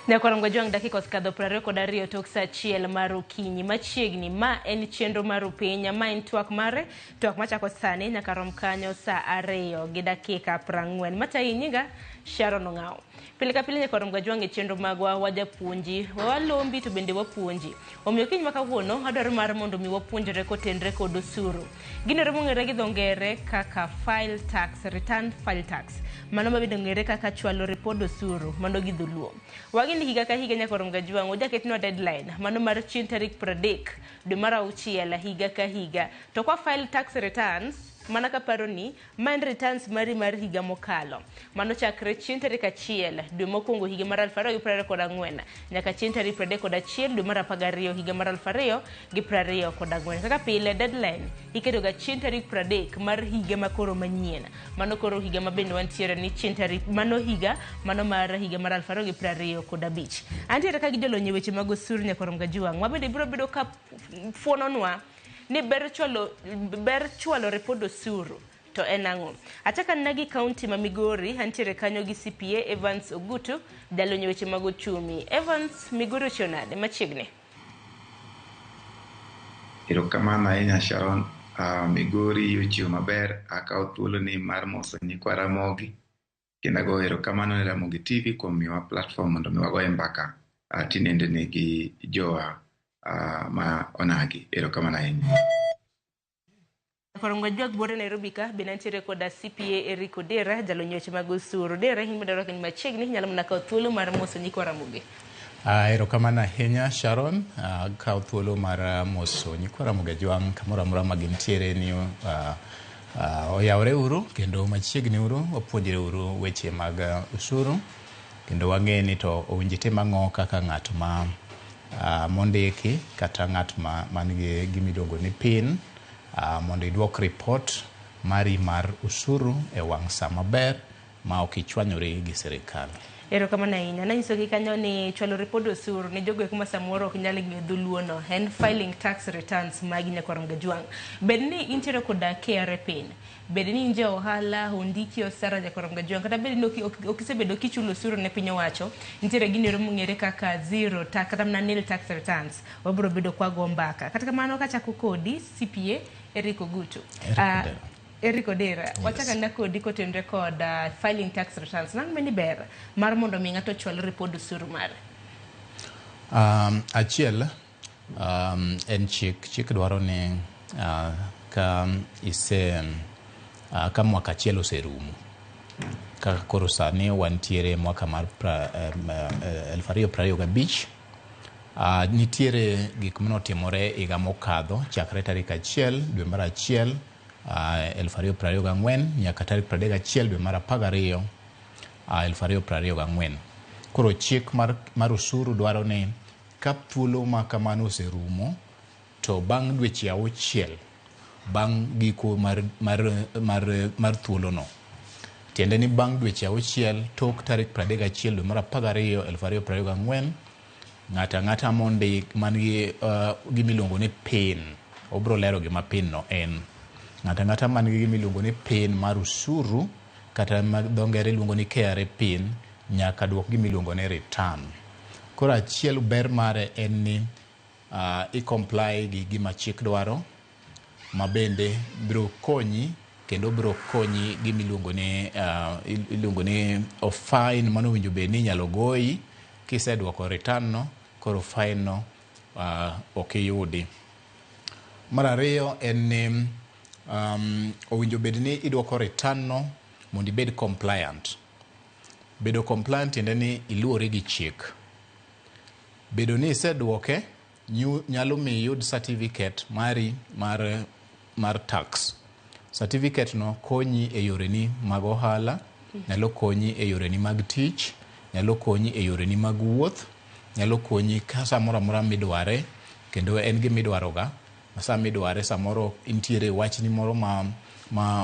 Nyakorongo Jwang' dakika osekadho 22 tok saa 1 mar okinyi. Machiegni, ma en chenro mar Upiny, ma en twak mare, twak machako sani nyaka rom kanyo saa 2 gi dakika 40. Matayi nyinga Sharon Ong'aw. Pile ka pile Nyakorongo Jwang' e chenro magwa wajapuonji, walombi to bende wapuonji. Omiyo kiny ma kawuono adwaro mar mondo mi wapuonjre kotenre kod osuru. Ginore mong'ere gi dho ngere kaka file tax, return file tax. Mano ma bende ong'ere kaka chwalo ripod osuru, mano gi dholuo. Wang'e ni higa ka higa Nyakorongo Jwang' ojaketnwa deadline mano mar chieng' tarik 30 dwe mar auchiel higa ka higa. To kwa file tax returns, mana kaparo ni ma en returns mari mar higa mokalo. Mano chakre chieng' tarik 1 dwe mokwongo higa mar 2024 nyaka chieng' tarik 31 dwe mar 12 higa mar 2024. Kaka pile deadline iketo ga chieng' tarik 30 mar higa makoro manyien. Mano koro higa ma bende wantiere ni chieng' tarik mano higa mano mar higa mar 2025. Antiere ka gi jolony e weche mag osuru Nyakorom Gajuang' ma bende biro bedo ka fuononwa ni ber chwalo ber chwalo ripod osuru to en ang'o. Achako anena gi kaunti ma Migori, antiere kanyo gi CPA Evans Ogutu, jalony e weche mag ochumi. Evans, Migori ochiew nade machiegni? Erokamano ahinya Sharon. Migori ochiew maber. Akawo thuoloni mar moso nyikwa Ramogi kendo agoyo erokamano ne Ramogi TV kuom miyowa platform mondo mi wagoye mbaka tinendeni gi jowa ma onagi. Erokamano ahinya. Nyakorom Gajuang' buore Nairobi ka bende antiere koda CPA Eric Odera, jalony e weche mag osuru. Odera, in bende arwaki ni machiegni, inyalo mana kawo thuolo mar moso nyikwa Ramogi. Erokamano ahinya Sharon. Akawo thuolo mar moso nyikwa Ramogi Ajwang' kamoro amora ma gintiere ni oyawre uru kendo machiegni uru wapuonjre uru weche mag osuru kendo wang'e ni to owinjo itim ang'o kaka ng'at ma mondiki kata ng'at ma man gi gima iluongo ni PIN mondo iduok report mari mar osuru e wang' sa maber ma ok ichwanyori gi sirikal. Erokamano ahinya. Nanyisogi kanyo ni chwalo ripod osuru ne jogo eko ma samoro ok nyal ng'eyo dholuo no en filing tax returns magi Nyakorom Gajuang'. Bed ni intiere koda KRA PIN, bed ni in ja ohala, ondiki osara Nyakorom Gajuang', kata bed ni ok isebedo kichulo osuru ne piny owacho, nitiere gino ero mong'ere kaka zero tax kata mana nil tax returns. Wabiro bedo kwago mbaka. Kata kamano kachako kodi CPA Eric Ogutu. Eric Odera. Eric Odera, yes. Wachako anena kodi kotenre kod filing tax returns. Nang'o mani ber mar mondo mi ng'ato ochwal ripod osuru mare? Achiel en chik. Chik dwaro ni ka ise ka mwaka achiel oserumo, kaka koro sani wantiere mwaka mar 2025, nitiere gik manotimore higa mokadho chakre tarik 1 dwe mar 1 2024 nyaka tarik 31 dwe mar 12 2024. Koro chik mar osuru dwaro ni ka thuolo ma kamano oserumo to bang' dweche 6 bang' giko mar thuolono, tiende ni bang' dweche 6 tok tarik 31 dwe mar 12 2024, ng'ato ang'ata mondik man gi gima iluongo ni PIN, obiro lero gima PIN no en. Ng'ato ang'ata man gi gima iluongo ni PIN mar osuru kata ma dho ngere luongo ni KRA PIN nyaka duok gima iluongo ni return. Koro achiel ber mare en ni i comply gi gima chik dwaro ma bende biro konyi kendo biro konyi gima iluongo ni iluongo ni fine mano owinjo bed ni inyalo goyi kiseduoko return no, koro fine no ok iyudi. Mar ariyo en ni owinjo bed ni iduoko return no mondo ibed compliant. Bedo compliant tiende ni iluwori gi chik. Bedo ni iseduoke nyalo miyo iyud certificate mari mar tax. Certificate no konyi e yoreni mag ohala, nyalo konyi e yoreni mag tich, nyalo konyi e yoreni mag wuoth, nyalo konyi ka samoro amora midware, kendo en gima idwaroga. Sama idware samoro intiere wachni moro ma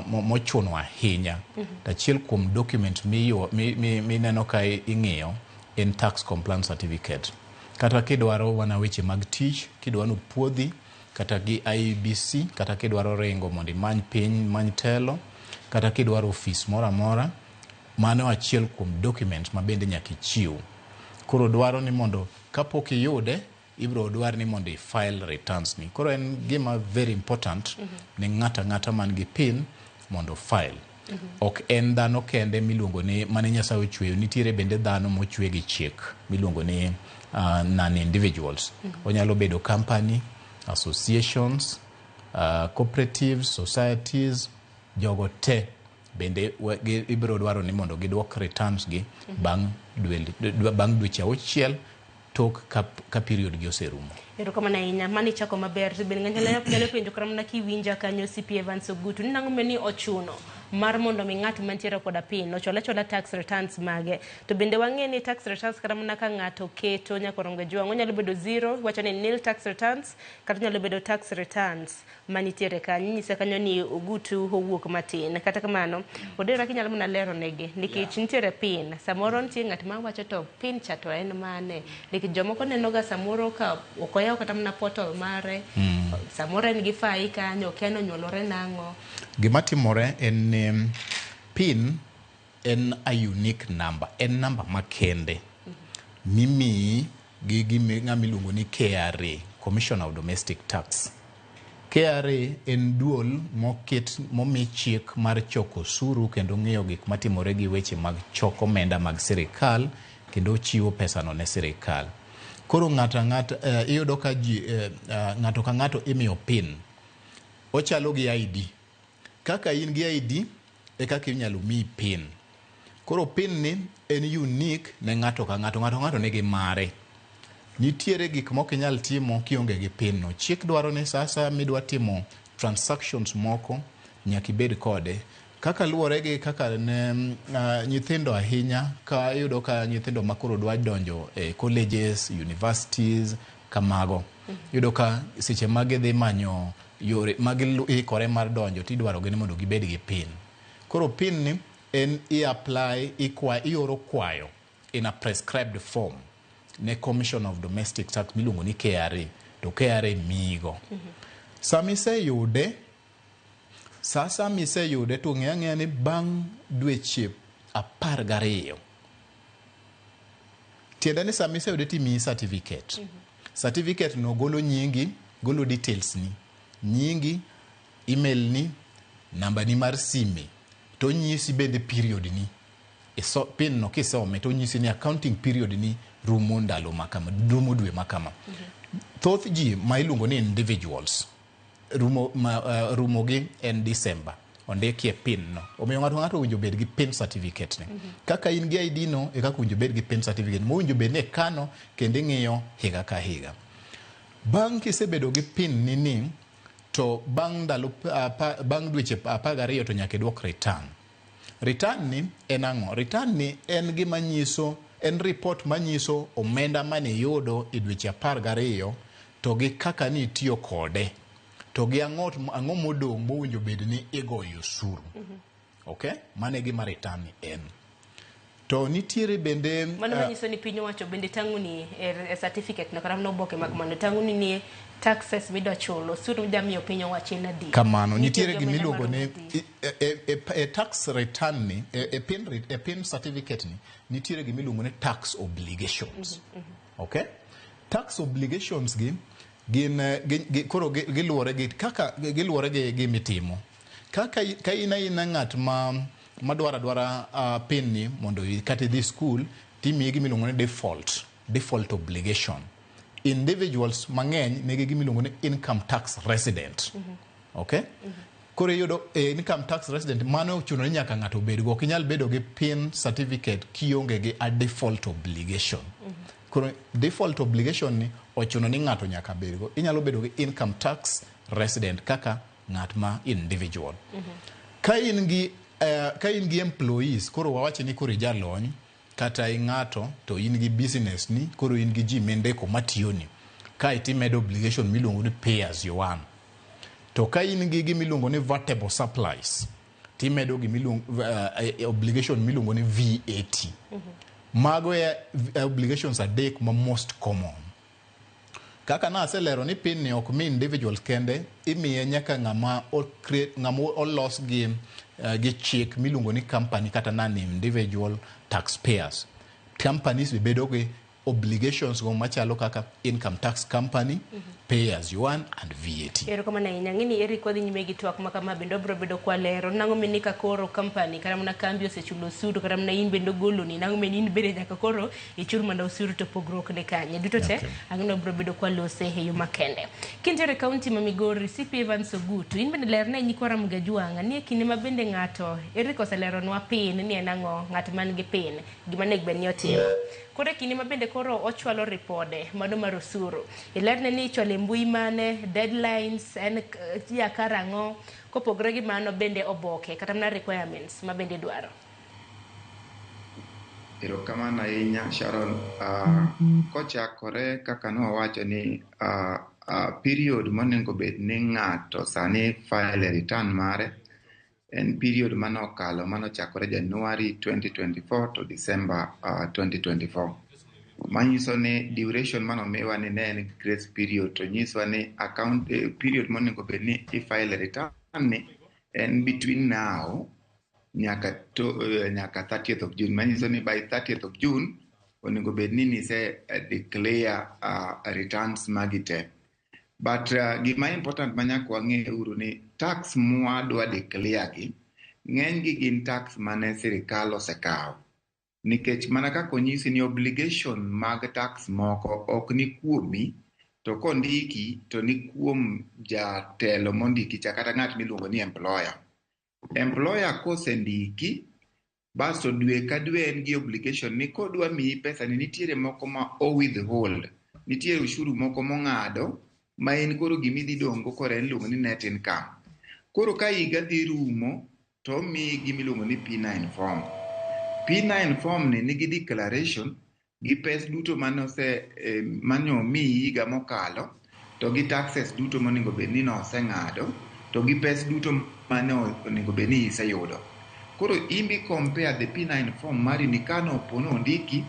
mochuno ahinya. To achiel kuom document mineno ka ing'iyo en tax compliance certificate. Kata kidwaro wana weche mag tich, kidwa ni opuodhi kata gi IEBC, kata kidwaro ringo mondo imany piny, imany telo, kata kidwaro ofis moro amora, mano achiel kuom document ma bende nyaka ichiw. Koro dwaro ni mondo kapok iyude, ibiro dwar ni mondo i file returns ni. Koro en gima very important ne ng'ato ang'ata man gi PIN mondo file. Ok en dhano kende miluongo ni mane Nyasaye ochweyo, nitiere bende dhano mochwe gi chik miluongo ni non individuals. Onyalo bedo company, associations, cooperatives, societies, jogo te bende ibiro dwaro ni mondo giduok returns gi bang' dweche 6 tok ka period gi oserumo. Erokamano ahinya, mano ichako maber. To bende ng'ato nyalo penjo kata mana kiwinja kanyo CP Evans Ogutu ni nang'o ni ochuno mar mondo mi ng'at mantiere koda PIN ochol achola tax returns mage. To bende wang'e ni tax returns kata mana ka ng'ato keto nyaka orongo jwang' onyalo bedo zero, wacho ni nil tax returns, kata onyalo bedo tax returns manitiere kanyo. Inyise kanyo ni Ogutu owuok matin. Kata kamano, Odera kinyalo mana lero negi nikech nitiere PIN. Samoro nitie ng'at ma wacho to PIN cha to en mane? Nikech jomoko neno ga samoro ka ok oyaw kata mana portal mare, samoro en gi fai kanyo, okia ni onyuolore nang'o. Gima timore en ni PIN en a unique number, en namba makende mimiyi gi ng'ama iluongo ni KRA, Commissioner of Domestic Tax. KRA en duol moket momi chik mar choko osuru kendo ng'iyo gik matimore gi weche mag choko omenda mag sirikal kendo chiwo pesano ne sirikal. Koro ng'ato ang'ata iyudo ka ji ng'ato ka ng'ato imiyo PIN. Ochalo gi ID. Kaka in gi ID e kaka inyalo miyi PIN. Koro PIN ni en unique ne ng'ato ka ng'ato, ng'ato ka ng'ato nigi mare. Nitiere gik mok inyal timo kionge gi PIN no. Chik dwaro ni sa asaya midwa timo transactions moko nyaka ibed kode. Kaka luwore gi kaka ne nyithindo ahinya, ka iyudo ka nyithindo makoro dwa donjo e colleges, universities, kamago. Iyudo ka seche ma gidhi manyo yore ma giikore mar donjo tidwaro gi ni mondo gibed gi PIN. Koro PIN ni en i apply, ioro kwayo in a prescribed form ne Commission of Domestic Tax miluongo ni KRA, to KRA miyigo. Sama iseyude, sa miseyude to ng'e ang'eya ni bang' dweche 12. Tiende ni sama iseyude timiyi certificate. Certificate no golo nyingi, golo details ni. Nyingi, email ni, namba ni mar sime, to onyisi bende period ni. PIN no kisome to onyisi ni accounting period ni rumo ndalo makama, rumo dwe makama. Thoth ji ma iluongo ni individuals, rumo gi en December. Ondikie PIN no. Omiyo ng'ato ng'ato owinjo bed gi PIN certificate ni. Kaka in gi ID no, e kaka owinjo bed gi PIN certificate. Mowinjo bed ni ikano kendo ing'iyo higa ka higa. Bang' kisebedo gi PIN ni, to bang' ndalo bang' dweche 12 to nyaka idwok return. Return ni en ang'o? Return ni en gima nyiso, en report manyiso omenda mane iyudo e dweche 12 to gi kaka ni itiyo kode. To gi ang'o modong' mowinjo bed ni igoyo osuru. Okay? Mano e gima return ni en. To nitiere bende mano manyiso ni piny owacho bende tang'oni e certificate no kata mana oboke mag mano tang'oni ni taxes midwa chulo, osuru midwa miyo piny owacho en adi. Kamano, nitiere gima iluongo ni e tax return ni, e PIN certificate ni, nitiere gima iluongo ni tax obligations. Okay? Tax obligations gi gin koro giluwore gi kaka giluwore gi gimitimo. Kaka ka in aina ng'at ma madwaro adwara PIN ni mondo kata idhi school, timiyi gima iluongo ni default obligation. Individuals mang'eny nigi gima iluongo ni income tax resident. Okay? Koro iyudo income tax resident, mano ochuno ni nyaka ng'ato obedgo. Ok inyal bedo gi PIN certificate kionge gi a default obligation. Koro default obligation ni ochuno ni ng'ato nyaka bedgo. Inyalo bedo gi income tax resident kaka ng'at ma individual. Ka in gi ka in gi employees, koro wawach ni koro ijalony kata ing'ato to in gi business ni, koro in gi ji mindiko matiyoni, kae timedo obligation miluongo ni pay as you earn. To ka in gi gimiluongo ni vatable supplies, timedo gimiluongo obligation miluongo ni VAT. Mago e obligations adek ma most common. Kaka naselero ni PIN ni ok mi individuals kende, imiye nyaka ng'ama ng'ama olos gi chik miluongo ni company kata non individual taxpayers. Companies be bedo gi obligations go machalo kaka income tax company, pay as you earn and VAT. Erokamano ahinya. Ng'eni Eric, wadhi nyime gi twak ma kama bende wabiro bedo kwalero nang'o mini ka koro company kata mana kambi osechulo osuru, kata mana in bende ogoloni, nang'o mini in bende nyaka koro ichul mana osuru, to pogruok ni kanye duto te? Ang'o wabiro bedo kwalose e yo makende. Kintiere e kaunti ma Migori, CP Evans Ogutu, in bende lerne nyikwa Ramogi Ajwang'a ni e kinde ma bende ng'ato Eric oseleronwa PIN ni en ang'o, ng'at man gi PIN gima onego bed ni otimo. Koro e kinde ma bende koro ochwalo ripode mano mar osuru, ilerne ni ichwalo e mbui mane, deadlines en ya karang'o, kopogore gi mano bende oboke kata mana requirements ma bende idwaro. Erokamano ahinya, Sharon. Kochakore kaka nwawacho ni period monego bed ni ng'ato sani file return mare en period manokalo manochakore January 2024 to December 2024. Manyiso ni duration manomiwa ni ne en grace period, to nyiswa ni account period monego bed ni i-file return ni en between now nyaka 30th of June. Manyiso ni by 30th of June onego bed ni nise declare returns magi te. But gima important ma nyaka wang'e uru ni tax mwadwa declare gi, ng'eny gi gin tax mane sirikal osekawo. Nikech mana kaka onyisi ni obligation mag tax moko ok ni kuomi, to kondiki to ni kuom jatelo mondiki cha kata ng'at miluongo ni employer. Employer kosendiki, basto dwe ka dwe en gi obligation ni kodwa miyi pesa ni nitiere moko ma o withhold, nitiere ushuru moko mong'ado ma en koro gimidhi dong' go koro en iluongo ni net income. Koro ka higa dhi rumo to omiyi gimiluongo ni P9 form. P9 form ni nigi declaration gi pes duto mane omiyi higa mokalo, to gi taxes duto monego bed ni noseng'ado, to gi pes duto mane onego bed ni iseyudo. Koro imbi compare the P9 form mari ni kano opono ondiki,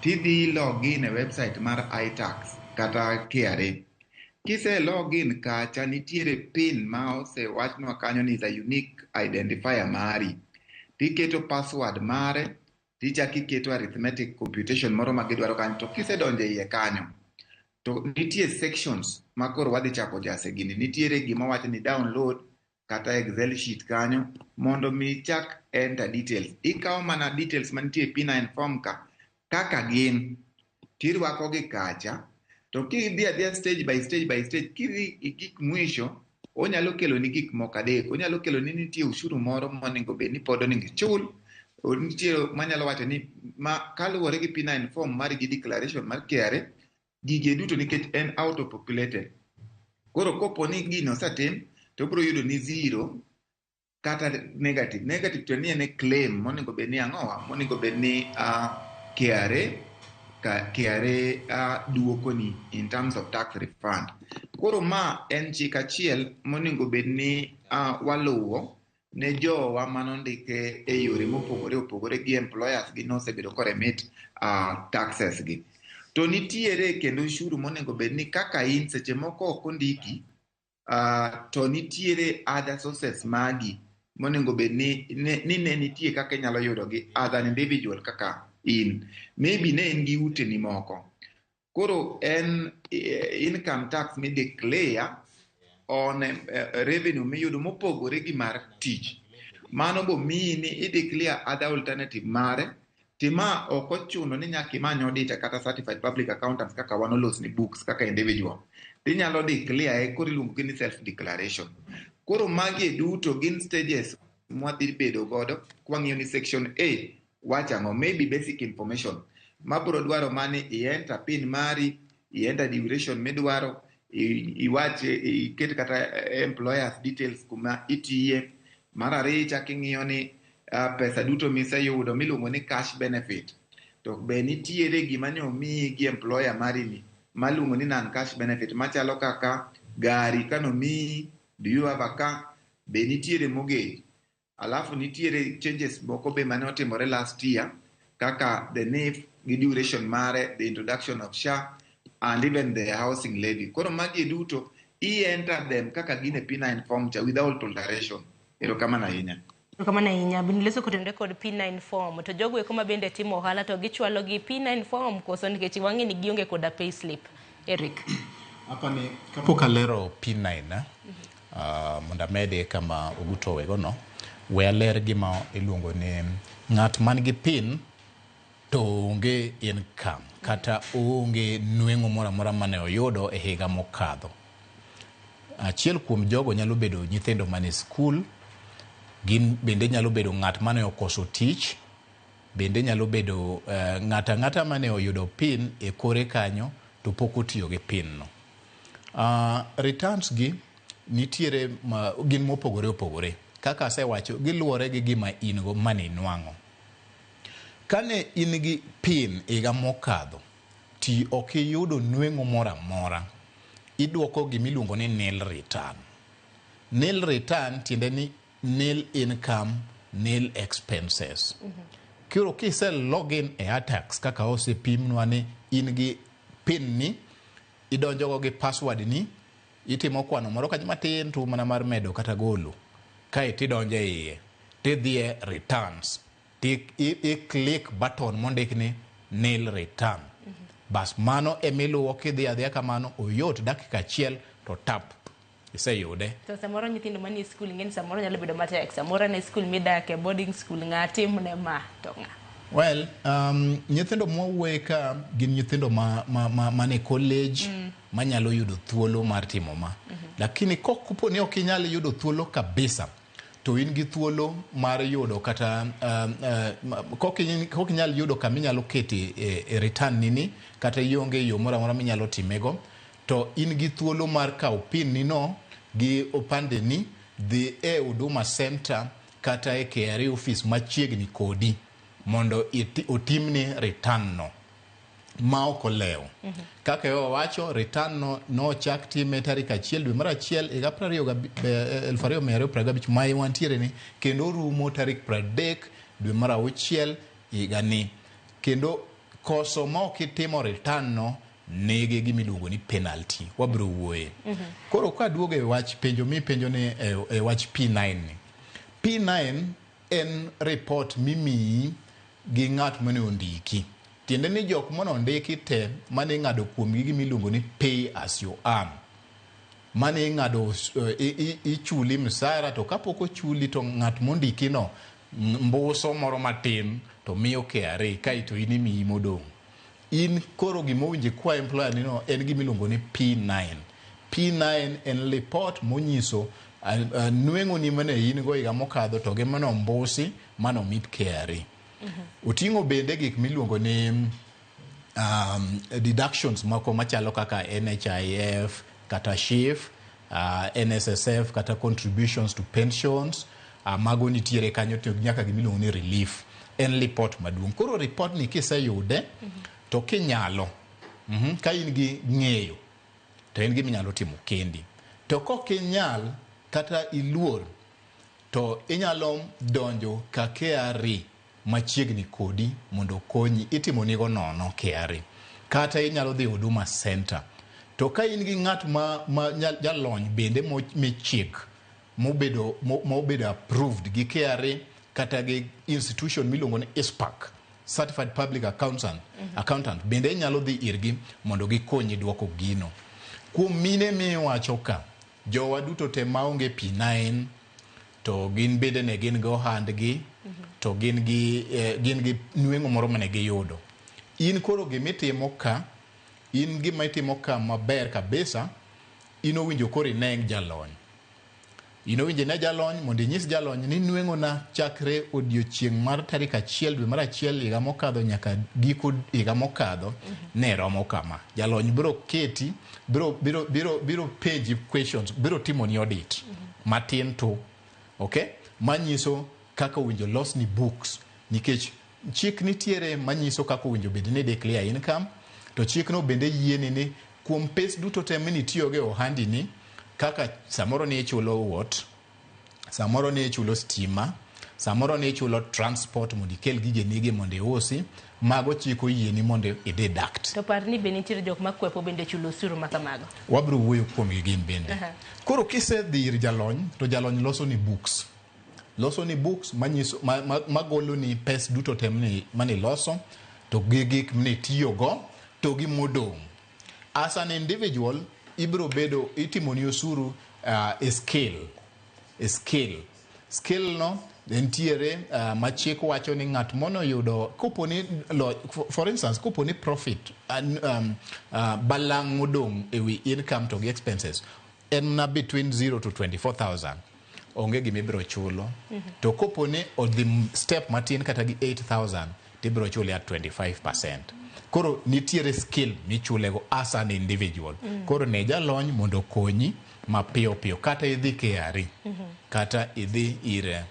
tidhi log in e website mar iTax kata KRA. Kise log in kacha, nitiere PIN ma osewachnwa kanyo ni is a unique identifier mari. Tiketo password mare, tichako iketo arithmetic computation moro ma gidwaro kanyo, to kisedonjo e iye kanyo, to nitie sections ma koro wadhi chako jase gini. Nitiere gima wacho ni download kata Excel sheet kanyo mondo mi ichak enter details. Ikawo mana details mantie e P9 form ka kaka gin, tirwakogi kacha, to kidhi adhiya stage by stage by stage, kidhi e gik mwisho, onyalo keloni gik moko adek. Onyalo keloni nitie ushuru moro monego bed ni pod onego ichul, nitie manyalo wacho ni ma kaluwore gi P9 form mari gi declaration mar KRA, gige duto nikech en auto populated. Koro kopo ni gino osetim, to obiro yudo ni zero kata negative. Negative to ni en e claim monego bed ni ang'owa, monego bed ni KRA ka KRA duokoni in terms of tax refund. Koro ma en chik achiel monego bed ni waluwo ne jowa manondike e yore mopogore opogore gi employers gi nosebedo koremit taxes gi. To nitiere kendo ushuru monego bed ni kaka in seche moko ok ondiki, to nitiere other sources magi monego bed ni ne nitie kaka inyalo yudo gi as an individual kaka in. Maybe ne in gi uteni moko. Koro en income tax mi declare on revenue miyudo mopogore gi mar tich. Mano bo miyi ni i declare other alternative mare, tima ok ochuno ni nyaka imany auditor kata certified public accountants kaka wan olosni books kaka individual. Tinyalo declare e koro iluongo gi ni self declaration. Koro magi duto gin stages mwadhi bedo godo kwang'iyo ni section A wacho ang'o, maybe basic information mabiro dwaro mani i enter PIN mari, i enter duration midwaro, iwach iket kata employers details kuma itiye. Mar ariyo, ichak ing'iyo ni pesa duto miseyudo miluongo ni cash benefit. To be nitiere gima ne omiyi gi employer mari ni maluongo ni non cash benefit machalo kaka gari kanomiyi, do you have a car? Be nitiere mortgage? Alafu nitiere changes moko be mane otimore last year kaka the NHIF gi duration mare, the introduction of SHA and even the housing levy. Koro magi duto i enter them kaka gin e P9 form cha without alteration. Erokamano ahinya. Erokamano ahinya. Bende loso kotenore kod P9 form. To jogo eko ma bende timo ohala to gichwalo gi P9 form koso nikech wang'e ni gionge koda payslip. Eric. Apani kapok alero P9 mondo amede kama Oguto owegono, we aler gima iluongo ni ng'at man gi PIN to onge income kata oonge nweng'o moro amora mane oyudo e higa mokadho. Achiel kuom jogo nyalo bedo nyithindo mane skul, gin bende nyalo bedo ng'at mane okoso tich, bende nyalo bedo ng'at ang'ata mane oyudo PIN e kore kanyo to pok otiyo gi PIN no. Returns gi nitiere ma, gin mopogore opogore. Kaka asewacho, giluwore gi gima in go mane inwang'o. Kane in gi PIN higa mokadho, ti ok iyudo nweng'o moro amora, idwoko gimiluongo ni nil return. Nil return tiende ni nil income, nil expenses. Koro kise login e iTax kaka osepimnwa ni in gi PIN ni, idonjo go gi password ni, itimo kwano moro kanyo matin to mana mar medo kata golo. Kae tidonjo e iye, tidhi e returns, ti i click button mondik ni nil return. Bas mano emiluwo kidhi adhiya kamano, oyot dakika achiel to tap, iseyude. To samoro nyithindo manie skul ing'e ni samoro nyalo bedo matek. Samoro en e skul midake, boarding school, ng'a timne ma to ng'a. Well, nyithindo mwawuoye ka gin nyithindo ma mane college manyalo yudo thuolo mar timo ma. Lakini kopo ni ok inyal yudo thuolo kabisa, to in gi thuolo mar yudo kata kok inyal yudo kama inyalo kete e return nini kata ionge yo moro amora minyalo timego, to in gi thuolo mar kawo PIN ni no gi opande ni dhi e Huduma Center kata e KRA office machiegni kodi mondo otimni return no ma ok olewo. Kaka owacho, return no nochak time tarik 1 dwe mar 1 higa 2025 ma wantiere ni, kendo orumo tarik 30 dwe mar 6 higa ni. Kendo koso ma ok itimo return no nigi gimiluongo ni penalty, wabiro wuoye. Koro kaduogo e wach penjo mipenjo ni e wach P9 ni. P9 en report mimiyi gi ng'at mane ondiki. Tiende ni jok mane ondiki te mane ing'ado kuomgi gimiluongo ni pay as you earn. Mane ing'ado ichuli msara to kapok ochuli to ng'at mondiki no mbuso moro matin to miyo KRA kaeto in imiyi modong'. In koro gimowinjo ikwa employer ni no en gimiluongo ni P9. P9 en report monyiso nweng'o ni mane in go higa mokadho to gi mane ombusi mane omi KRA. Oting'o bende gik miluongo ni deductions moko machalo kaka NHIF kata SHIF, NSSF kata contributions to pensions, mago nitiere kanyo to nyaka gimiluongo ni relief. En report maduong'. Koro report ni kiseyude to kinyalo ka in gi ng'eyo to en gima inyalo timo kendi. To kok inyal kata iluor to inyalo donjo ka KRA machiegni kodi mondo okonyi itimo nigo nono KRA. Kata inyalo dhi Huduma Center. To ka in gi ng'at ma jalony bende michik mobedo approved gi KRA kata gi institution miluongo ni ICPAK, Certified Public Accountant, bende inyalo dhi irgi mondo gikonyi duoko gino. Kuom mine miwacho ka, jowa duto te maonge P9 to gin bende ne gin gi ohandgi to gin gi nweng'o moro mane giyudo. In koro gimitimo ka, in gima itimo ka maber kabisa, in owinjo koro ine jalony. In owinjo ine jalony mondo inyis jalony ni nweng'ona chakre odiochieng' mar tarik 1 dwe mar 1 higa mokadho nyaka giko higa mokadho ne romo kama. Jalony biro keti, biro penji questions, biro timoni audit matin to, okay? Manyiso kaka owinjo losni books nikech chik nitiere manyiso kaka owinjo bed ni declare income to chikno bende yieni ni kuom pes duto te minitiyogo e ohandi ni kaka samoro ni ichulo wuot, samoro ni ichulo stima, samoro ni ichulo transport mondo ikel gigenigi mondo iusi, mago chik oyieni mondo i deduct. To par ni be nitiere jok makwepo bende chulo osuru ma kamago. Wabiro wuoyo kuomgi gin bende. Koro kisedhi ir jalony to jalony loso ni books. Loso ni books manyiso magolo ni pes duto te maniloso to gi gik mnitiyogo to gi modong'. As an individual, ibiro bedo itimoni osuru e scale. E scale. Scale no nitiere ma chik wacho ni ng'at monoyudo koponi for instance koponi profit balang' modong' ewi income to gi expenses en na between 0 to 24,000 onge gima ibiro chulo. To koponi odhi step matin kata gi 8,000 tibiro chule at 25%. Koro nitiere scale michulego as an individual. Koro ne jalony mondo okonyi mapiyo piyo kata idhi KRA kata idhi ir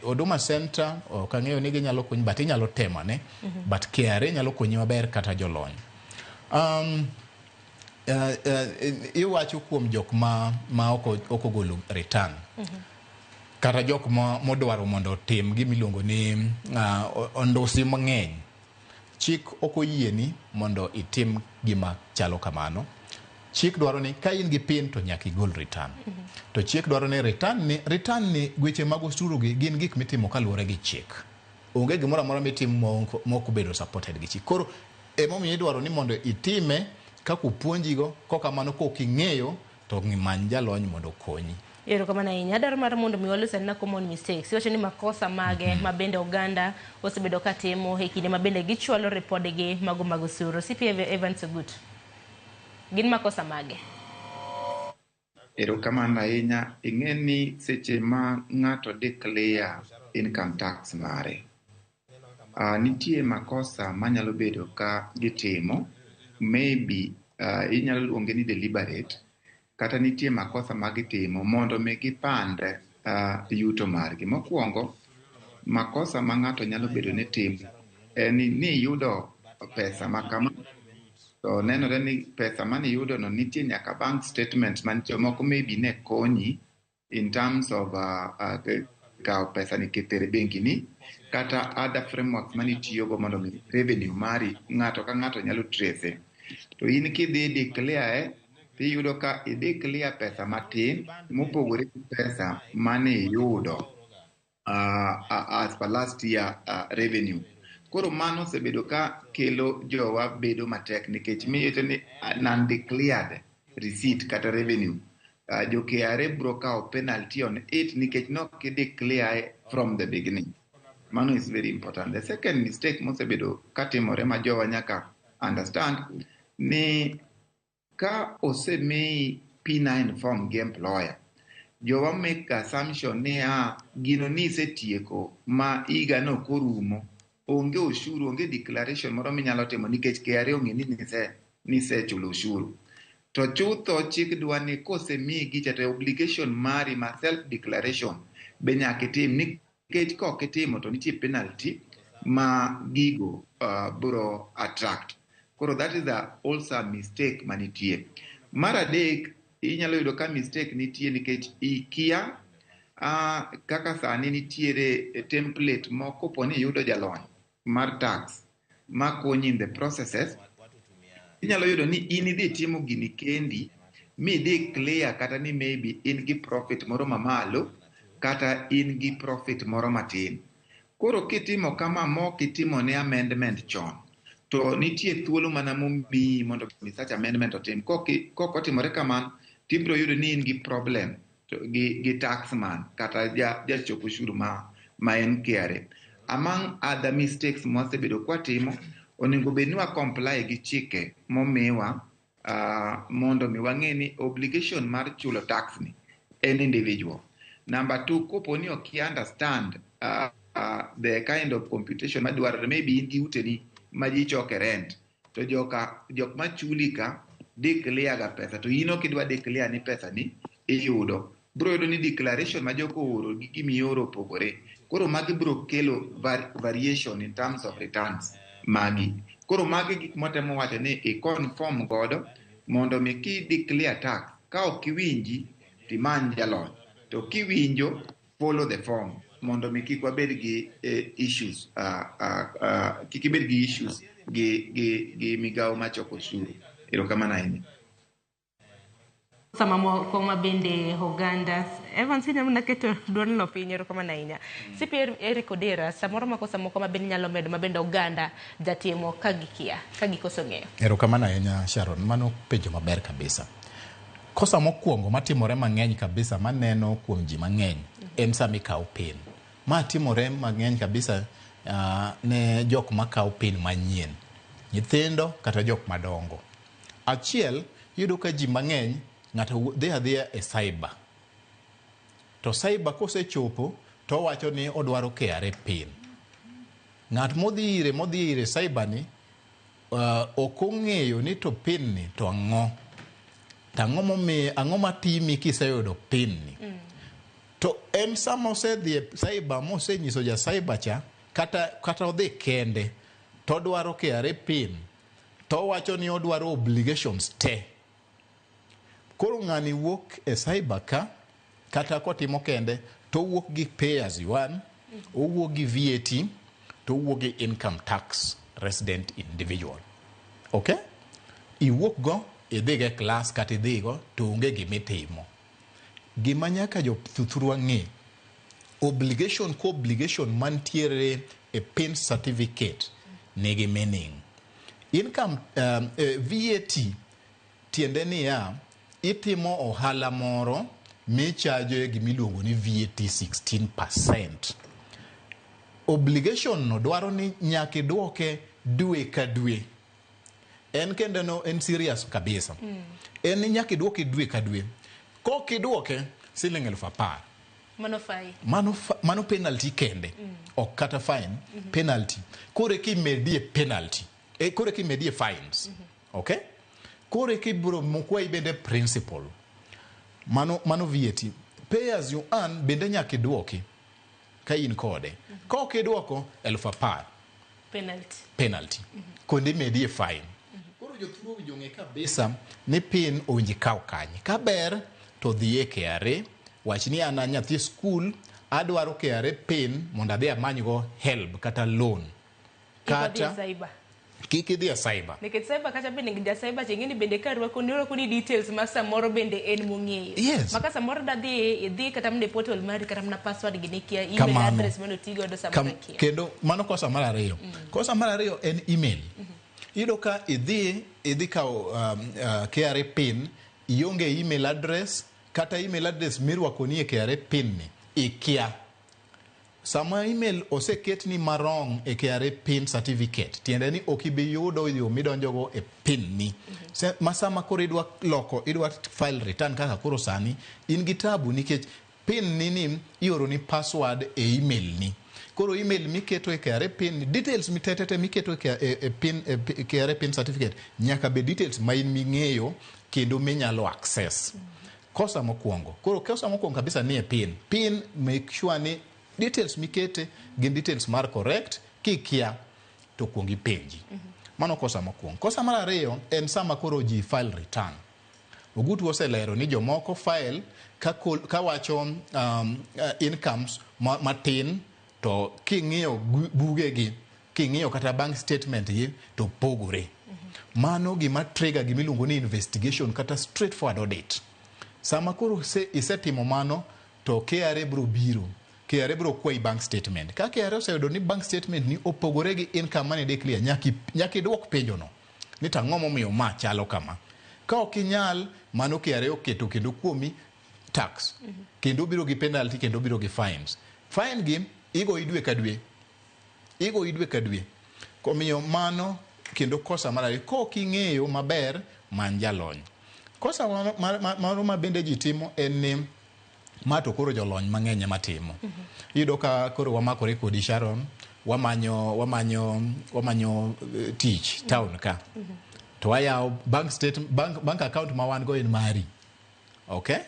Huduma Center ok ang'eyo ni ginyalo konyi but inyalo temane but KRA nyalo konyi maber kata jolony. Iwacho kuom jok ma ok ogolo return kata jok ma modwaro mondo otim gimiluongo ni ondusi mang'eny. Chik ok oyieni mondo itim gima chalo kamano. Chik dwaro ni ka in gi PIN to nyaka igol return. To chik dwaro ni return ni weche mag osuru gi gin gik mitimo kaluwore gi chik. Onge gimoro amora mitimo mok obedo supported gi chik. Koro emomiyo idwaro ni mondo itime kaka opuonjigo, kokamano kok ing'eyo to many jalony mondo okonyi. Erokamano ahinya. Adwaro mar mondo mi walos anena common mistakes. Iwacho ni makosa mage ma bende oganda osebedo ka timo e kinde ma bende gichwalo ripodegi mago mag osuru. CPA Evans Ogut. Gin makosa mage? Erokamano ahinya. Ing'e ni seche ma ng'ato declare income tax mare, nitie makosa manyalo bedo ka gitimo, maybe inyalo luonge ni deliberate, kata nitie makosa ma gitimo mondo mi gipand yuto margi. Mokwongo, makosa ma ng'ato nyalo bedo ni timo en ni iyudo pesa ma kama to nenore ni pesa maniyudo no nitie nyaka bank statement man jomoko maybe ne konyi in terms of kawo pesa ni kitere bengi ni kata other frameworks manitiyogo mondo mi revenue mari ng'ato ka ng'ato nyalo trace. To in kidhi declare tiyudo ka i declare pesa matin mopogore gi pesa mane iyudo as per last year revenue. Koro mano osebedo ka kelo jowa bedo matek nikech miyoto ni non-declared receipt kata revenue. Jo KRA bro kawo penalty on it nikech nok i declare from the beginning. Mano is very important. The second mistake mosebedo katimore ma jowa nyaka understand ni ka osemiyi P9 form gi employer, jowa make assumption ni gino ni isetieko ma higa no korumo onge ushuru, onge declaration moro minyalo timo nikech KRA ong'e ni nisechulo ushuru. To chutho chik dwa ni kosemiyi gicha to obligation mari ma self declaration be nyaka itim nikech kok itimo to nitie penalty ma gigo bro attract. Koro that is also a mistake manitie. Mar adek, inyalo yudo ka mistake nitie nikech ikia kaka sani nitiere template moko kopo ni iyudo jalony mar tax makonyi in the processes, inyalo yudo ni in idhi timo gini kendi mi clear kata ni maybe in gi profit moro mamalo kata in gi profit moro matin. Koro kitimo kama mok itimo ne amendment chon, to nitie thuolo mana momiyi mondo mi such amendment otim. Kok otimore kamano, tibiro yudo ni in gi problem gi taxman kata jachok ushuru ma en KRA. Among other mistakes mwasebedo kwatimo, onego bed ni wa comply gi chike momiwa mondo mi wang'e ni obligation mar chulo tax ni en individual. Number two, kopo ni ok i understand the kind of computation madwarore, maybe in gi uteni ma ji choke rent, to joka jok machuli ka declare ga pesa, to in ok idwa declare ni pesa ni iyudo. Bro yudo ni declaration ma joko ooro gi gimioro opogore. Koro magi bro kelo variation in terms of returns magi. Koro magi gik mwatemo wacho ni i conform godo mondo mi ki declare tax, ka ok iwinji timany jalony. To kiwinjo, follow the form mondo mi kik wabed gi issues, kik ibed gi issues gi migawo machoko osuru. Erokamano ahinya. Sama moko ma bende oganda Evans inyalo mana keto duol no piny. Erokamano ahinya, CP Eric Odera. Samoro makosa moko ma bende nyalo medo ma bende oganda jatimo ka gikia, ka gikoso ng'eyo. Erokamano ahinya, Sharon. Mano penjo maber kabisa. Kosa mokwongo matimore mang'eny kabisa maneno kuom ji mang'eny en sama ikawo PIN. Ma timore mang'eny kabisa ne jok makawo PIN manyien. Nyithindo kata jok madongo. Achiel, iyudo ka ji mang'eny ng'ato dhi adhiya e cyber. To cyber kosechopo to owacho ni odwaro KRA PIN. Ng'at modhi ire cyber ni ok ong'eyo ni to PIN ni to ang'o. To ang'o momiyo, ang'o matimi kiseyudo PIN ni? To en sama osedhi e cyber mosenyiso ja cyber cha kata odhi kende to odwaro KRA PIN to owacho ni odwaro obligations te. Koro ng'ani wuok e cyber ka kata kotimo kende to owuok gi pay as you earn, owuok gi VAT, to owuok gi income tax resident individual. Okay? Iwuok go idhi go e class kata idhi go to onge gimitimo. Gima nyaka jothurwa ng'e, obligation ko obligation mantiere e PIN certificate nigi meaning. Income VAT tiende niya, itimo ohala moro michajoe gimiluongo ni VAT 16%. Obligation no dwaro ni nyaka idwoke dwe ka dwe. En kende no en serious kabisa. En ni nyaka idwoke dwe ka dwe. Kok idwoke siling 10,000. Mano fine. Mano penalty kende. Ok kata fine, penalty. Koro eka imedie penalty. Koro eka imedie fines. Okay? Koro eka ibiro mokwayi bende principal. Mano VAT. Pay as you earn bende nyaka idwoki ka in kode. Ka ok idwoko 10,000. Penalty. Penalty. Kendo imedie fine. Koro jothurwa owinjo ng'e kabisa ni PIN owinjo ikaw kanye. Ka ber to dhi e KRA, wach ni an a nyathi skul, adwaro KRA PIN mondo adhi amanygo help kata loan. Kik odhi e Kata cyber. Kik idhi e cyber. Nikech cyber kacha bende ja cyber cha ing'eni bende ka rwako ni orwako ni details ma samoro bende en mong'eyo. Ma ka samoro da dhi idhi kata mana e portal mari, kata mana password gi nikia, email Kamano. address mane oti godo samoro kia. Kendo mano kosa mar ariyo. Kosa mar ariyo en email. Iyudo ka idhi kawo KRA PIN, ionge email address kata email address mirwakoni e KRA PIN ni ikia. Sama email oseketni marong e KRA PIN certificate, tiende ni ok ibi yudo yo midonjogo e PIN ni. Ma sama koro idwa loko, idwa file return kaka koro sani, in gi tabu nikech PIN ni ioroni password e email ni. Koro email miketo e KRA PIN ni, details mitetete miketo e PIN, e KRA PIN certificate nyaka bed details ma in ming'eyo kendo minyalo access. Kosa mokwongo. Koro kosa mokwongo kabisa ni e PIN. PIN, make sure ni details mikete gin details mar correct. Kikia to kuong ipenji. Mano kosa mokwongo. Kosa mar ariyo en sama koro ji file return. Ogutu oselero ni jomoko file ka wacho incomes matin to king'iyo bugegi, king'iyo kata bank statement gi to pogore. Mano gima trigger gimiluongo ni investigation kata straightforward audit. Sama koro isetimo mano to KRA biro biro. KRA biro kwayi bank statement. Ka KRA oseyudo ni bank statement ni opogore gi income mane declare, nyaka idwok penjo no. Ni to ang'o momiyo ma chalo kama? Ka ok inyal, mano KRA oketo kendo kuomi tax. Kendo biro gi penalty kendo biro gi fines. Fine gi igoyi dwe ka dwe. Igoyi dwe ka dwe. Omiyo mano kendo kosa mar ariyo. Kok ing'eyo maber, many jalony. Kosa moro ma bende ji timo en ni ma to koro jolony mang'eny ema timo. Iyudo ka koro wamakore kodi, Sharon, wamanyo tich town ka. To wayawo bank state, bank account ma wan go en mari. Okay?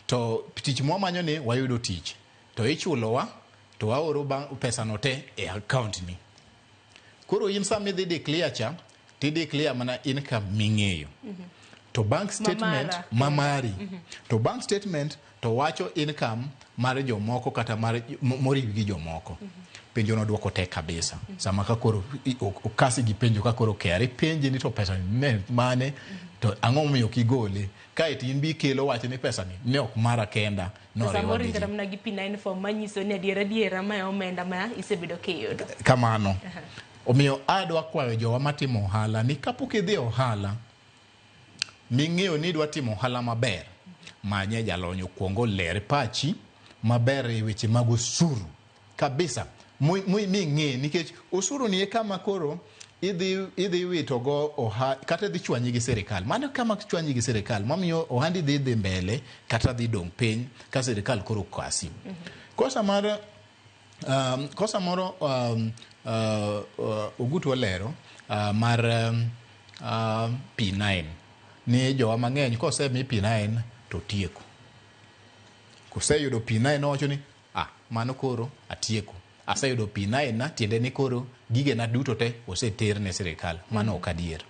To tich mwamanyo ni wayudo tich. To ichulowa to waoro pesa no te e account ni. Koro in sama idhi declare cha, ti declare mana income ming'eyo. To bank statement Mamara. mamari. To bank statement to wacho income mar jomoko kata mar moriw gi jomoko. Penjo no duoko tek kabisa. Sama ka koro okasi gi penjo ka koro KRA penji ni to pesa ne mane. To ang'o momiyo ok igole? Kaeto in bi ikelo wach ni pesa ni ne ok mara kenda, noriwa Samoro gi in ji. kata mana gi P9 form manyiso ni adiera adiera mae omenda ma isebedo kiyudo. Kamano. Omiyo adwa kwayo jowa matimo ohala ni kapok idhi e ohala, ming'eyo ni idwa timo ohala maber, manye jalony okwong oler pachi maber e weche mag osuru kabisa ming'e, nikech osuru ni e kama koro idhi wito go oha, kata idhi chwanyi gi sirikal. Mano kama chwanyi gi sirikal mamiyo ohandi dhi mbele kata dhi dong' piny ka sirikal koro kasi. Kosa mar kosa moro Ogutu olero mar P9 ni jowa mang'eny kosemi P9 to tieko. Koseyudo P9 owacho ni mano koro atieko. Aseyudo P9 na, tiende ni koro gigena duto te oseter ne sirikal. Mano ok adier.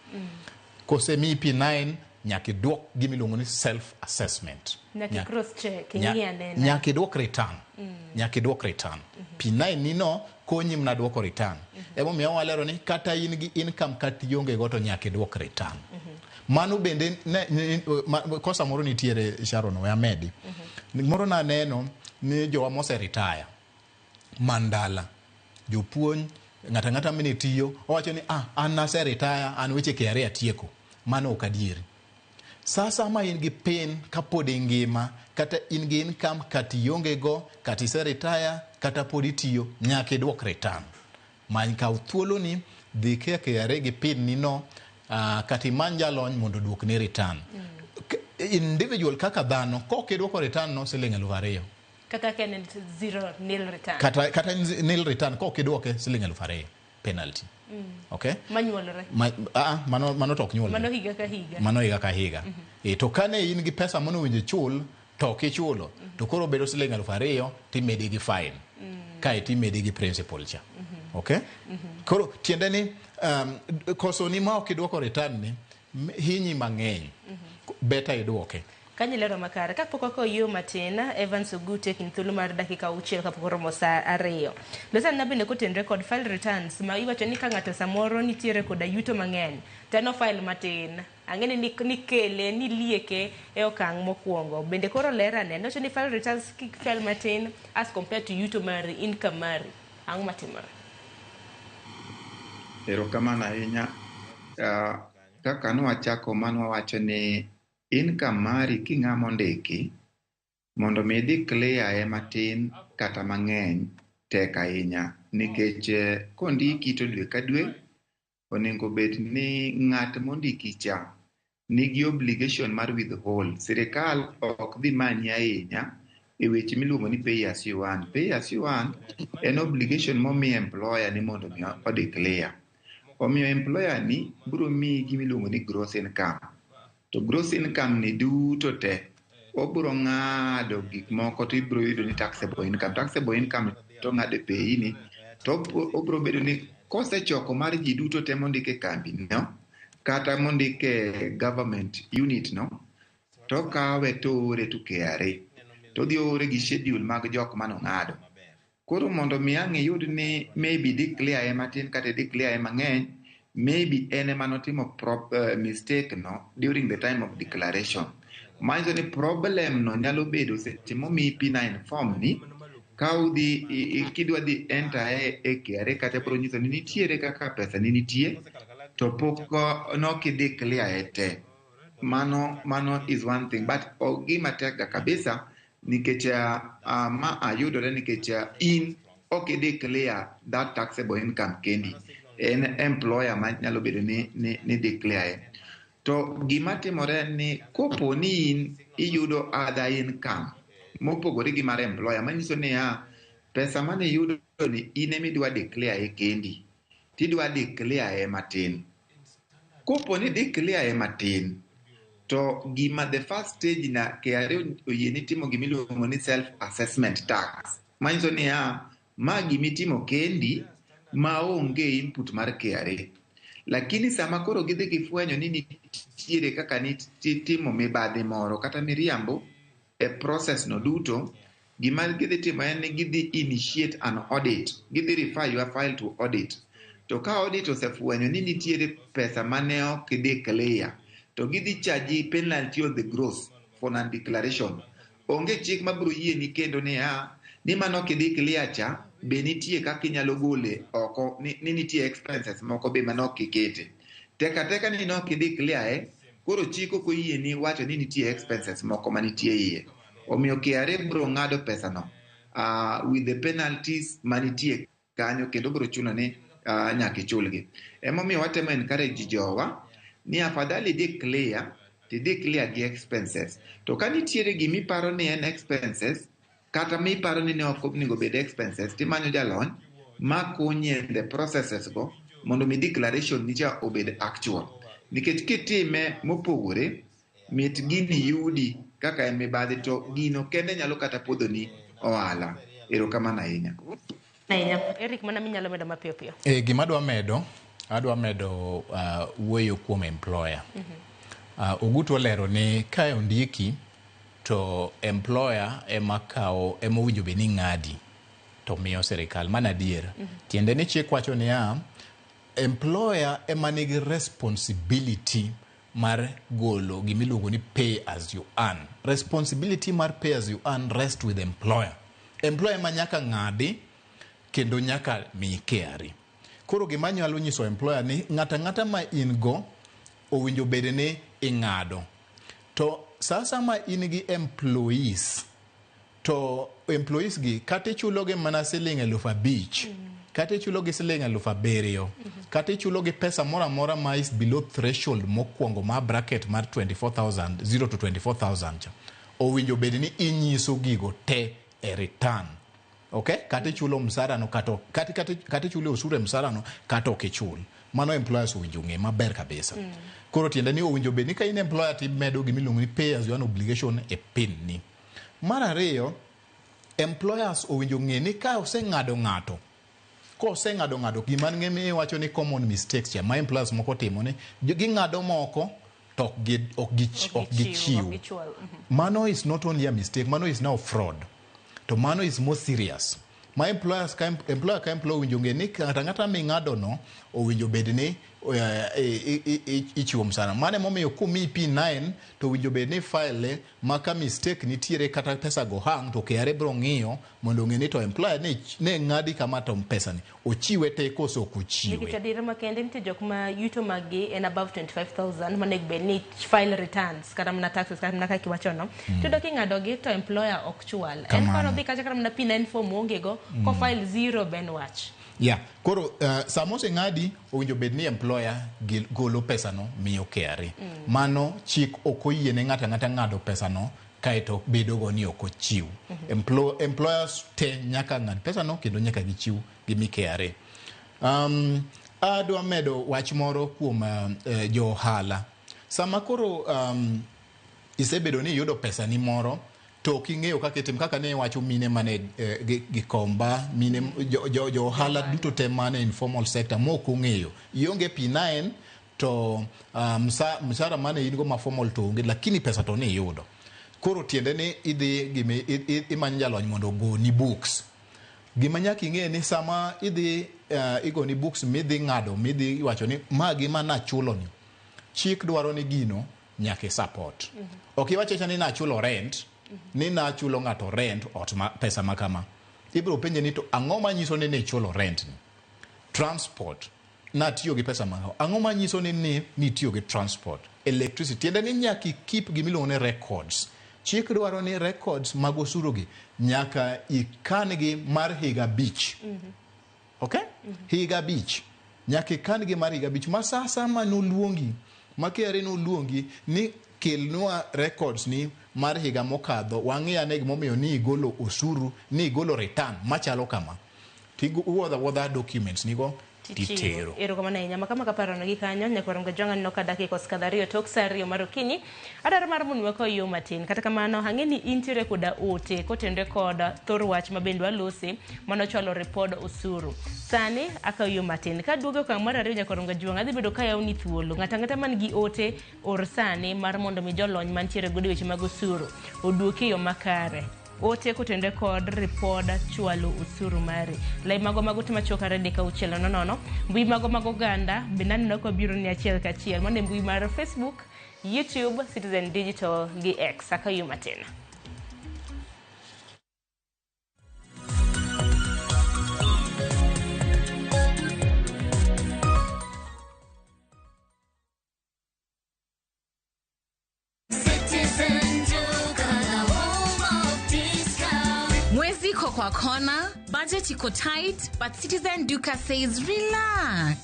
Kosemiyi P9 nyaka iduok gima iluongo ni self assessment. Nyaka cross check, ing'i anena. Nyaka iduok return. Nyaka iduok return. P9 ni no konyi mana duoko return. Emomiyo walero ni kata in gi income kata ionge go to nyaka iduok return. Mano bende kosa moro nitiere Sharon, we amedi. Moro naneno ni jowa mose retire mandala jopuonj ng'ata ng'ata mane tiyo owacho ni an nase retire, an weche KRA atieko. Mano ok adieri. Sasa ma in gi pin kapod ingima, kata in gi income kata ionge go, kata ise retire, kata pod itiyo, nyaka iduok return. Many kaw thuoloni, dhi KRA gi pin ni no, kata imany jalony mondo oduokni return. Individual kaka dhano, kok iduoko return no siling 2,000. Kata ka en zero nil return. Kata nil return kok iduoke siling 2,000 penalty. Okay? Manyuolore. Mano to ok nyuolre. Mano higa ka higa. Mano higa ka higa. To kane in gi pesa mano winjo chul, to ok ichulo, to koro bedo siling 2,000 timedi gi fine. Kae timedi gi principal cha. Okay? Koro tiende ni koso ni ma ok iduoko return ni hinyi mang'eny. Beta iduoke. Kanyo lero makare. Kapok wakawo yo matin, Evans Ogute kind thuolo mar dakika 6 kapok oromo saa 2. Losana bende kotenre kod file returns ma iwacho ni ka ng'ato samoro nitiere koda yuto mang'eny, to en file matin. Ang'e ni nikele, nilieke e okang' mokwongo. Bende koro ler ane, nowacho ni file returns kik file matin as compared to yuto mari, income mari. Ang'o matimore? Erokamano ahinya. Kaka nwachako mano wawacho ni income mari king'ama ondiki mondo mi declare matin kata mang'eny tek ahinya nikech kondiki to dwe ka dwe onego bed ni ng'at mondiki cha nigi obligation mar withhold. Sirikal ok dhi manyi ahinya e weche miluongo ni pay as you earn. Pay as you earn en obligation momi employer ni mondo mi o declare. Omiyo employer ni biro miyi gimiluongo ni gross income. To gross income ni duto te obiro ng'ado gik moko to ibiro yudo ni taxable income. Taxable income to ng'ado e pay ni to obiro bedo ni kosechoko mar ji duto te mondik e kambi no kata mondik e government unit no to kawe to ore to KRA. To odhi ore gi schedule mag jok manong'ado. Koro mondo mi ang' iyud ni maybe declare matin kata declare mang'eny, maybe en ema notimo mistake no during the time of declaration. Manyiso ni problem no nyalo bedo seche momiyi P9 form ni ka udhi kidwa dhi enter e KRA kata biro nyiso ni nitiere kaka pesa ni nitie to pok nok ideclare te. Mano is one thing, but gima tek ga kabisa nikech ma ayudore nikech in ok ideclare that taxable income kendi, en employer ma nyalo bedo ni declare. To gima timore ni kopo ni in iyudo other income mopogore gi mar employer, manyiso niya pesa mane iyudo ni in ema idwa declare kendi, tidwa declare matin. Kopo ni declare matin, to gima the first stage na KRA oyieni timo gimiluongo ni self assessment tax, manyiso niya ma gimitimo kendi maonge input mar KRA. Lakini sama koro gidhi gifwenyo ni nitiere kaka nitimo mibadhi moro kata miriambo e process no duto, gima gidhi timo en ni gidhi initiate an audit, gidhi refer your file to audit. To ka audit osefwenyo ni nitiere pesa mane ok declare, To gidhi charge penalty on the gross for non-declaration. Onge chik mabiro yieni kendo niya ni mano kidhi clear cha be nitie kaka inyalo gole oko ni nitie expenses moko be manok ikete. Teka teka ni nok idhi clear e koro chik ok oyieni wacho ni nitie expenses moko manitie iye. Omiyo KRA biro ng'ado pesano with the penalties manitie kanyo kendo biro chuno ni nyaka ichulgi. Emomiyo watemo encourage jowa ni afadhali idhi clear tidhi clear gi expenses. To ka nitiere gimiparo ni en expenses kata miparo ni ne ok onego bed expenses timanyo jalony makonyi e the processes go mondo mi declaration ni cha obed actual. Nikech kitime mopogore mit gini yudi kaka en mibadhi to gino kende nyalo kata podhoni ohala. Erokamano ahinya. Ahinya. Eric, mana minyalo medo mapiyo piyo. Gima adwa medo, adwa medo wuoyo kuom employer. Ogutu olero ni ka ondiki to employer ema kawo ema owinjo bed ni ng'adi to miyo sirikal. Mano adier. Tiende ni chik wacho niya, employer ema nigi responsibility mar golo gimiluongo ni pay as you earn. Responsibility mar pay as you earn rest with employer. Employer ema nyaka ng'adi kendo nyaka mi KRA. Koro gima anyalo nyiso employer ni ng'ato ang'ata ma in go owinjo bed ni ing'ado. To sasa ma in gi employees to employees gi kata ichulo gi mana siling 5,000 kata ichulo gi siling 7,000 kata ichulo gi pesa moro amora ma is below threshold mokwongo ma bracket mar 24,000 0 to 24,000 cha owinjo bed ni inyiso gigo te e return. Okay? Kata ichulo msara no kata ichulo osuru e msara no kata ok ichul. Mano employers owinjo ng'e maber kabisa. Koro tiende ni owinjo bed ni ka in employer timedo gimiluongo ni pay as you earn obligation e pin ni. Mar ariyo, employers owinjo ng'e ni ka oseng'ado ng'ato koseng'ado ng'ato gima ng'e iwacho ni common mistakes cha ma employers moko timo ni ging'ado moko to ok gichiw. Mano is not only a mistake, mano is now fraud. To mano is more serious. Ma employers ka employer ka employer owinjo ng'e ni ng'ato ang'ata ming'ado no owinjo bed ni ichiwo msara. Mano emomiyo komiyi P9 to owinjo bed ni file ma ka mistake nitiere kata pesa go hang to KRA biro ng'iyo mondo ong'e ni to employer ne ng'adi kama to pesa ni ochiwe te koso ok ochiwe. Nikech adiera makende nitie jok ma yuto mag gi en above 25,000 monego bed ni file returns kata mana taxes kata mana kaka iwacho no. To king'ado gi to employer ok chwal. En koro dhi kacha kata mana P9 form onge go ko file zero ben wach. Yeah. Koro sama oseng'adi owinjo bed ni employer golo pesa no miyo KRA. Mano chik ok oyie ne ng'ato ang'ata ng'ado pesa no kaeto bedo go ni ok ochiw. Employers te nyaka ng'ad pesa no kendo nyaka gichiw gimi KRA. Adwa medo wach moro kuom jo ohala. Sama koro isebedo ni iyudo pesa ni moro to ok ing'eyo kaka itim kaka ne iwacho mine mane Gikomba mine jo ohala duto te mane informal sector mok ong'eyo ionge P9 to msara mane in go ma formal to onge lakini pesa to ni iyudo. Koro tiende ni idhi gimi imanyo jalony mondo ogoni books. Gima nyaka ing'e ni sama idhi igoni books midhi ng'ado midhi iwacho ni ma gima nachulo ni chik dwaro ni gino nyaka i support. Ok iwach awacha ni nachulo rent ni nachulo ng'ato rent ot ma pesa ma kama. Ibiro penje ni to ang'o manyiso ni nichulo rent ni? Transport natiyo gi pesa ma ang'o manyiso ni nitiyo gi transport? Electricity tiende ni nyaka i keep gimiluongo ni records. Chik dwaro ni records mag osuru gi nyaka ikan gi mar higa 5. Okay? Higa 5. Nyaka ikan gi mar higa 5. Ma sa asaya ma noluongi, ma KRA noluongi ni kelnwa records ni mar higa mokadho, wang'i ane gimomiyo ni igolo osuru, ni igolo return machalo kama. Tiwuodho awuodha documents nigo titero. Erokamano ahinya. Makama kaparo gi kanyo nyaka Jwang' aneno ka dakika osekadho 2 tok sa 2 mar okinyi. Adwaro mar mondo wakaw yo matin. Kata kamano ang'e ni intiere koda ote kotenore kod thor wach ma bende walose manochwalo ripod osuru. Sani akaw yo matin. Kaduogo e okang' mar ariyo nyaka Jwang' adhi bedo kayawoni thuolo. Ng'ato ang'ata man gi ote or sani mar mondo mi jolony mantiere godo e weche mag osuru oduoki e yo makare. Ote kotenore kod ripod chwalo osuru mari. Lai mago mag ote machuok 23600. Mbui mago mag oganda bende aneno ka biro ni achiel kachiel. Mano e mbui mar Facebook, YouTube, Citizen Digital gi X. Akayu matin. Citizen Duka, the home of discount. Mwezi iko kwa kona, budget iko tight, but Citizen Duka says relax.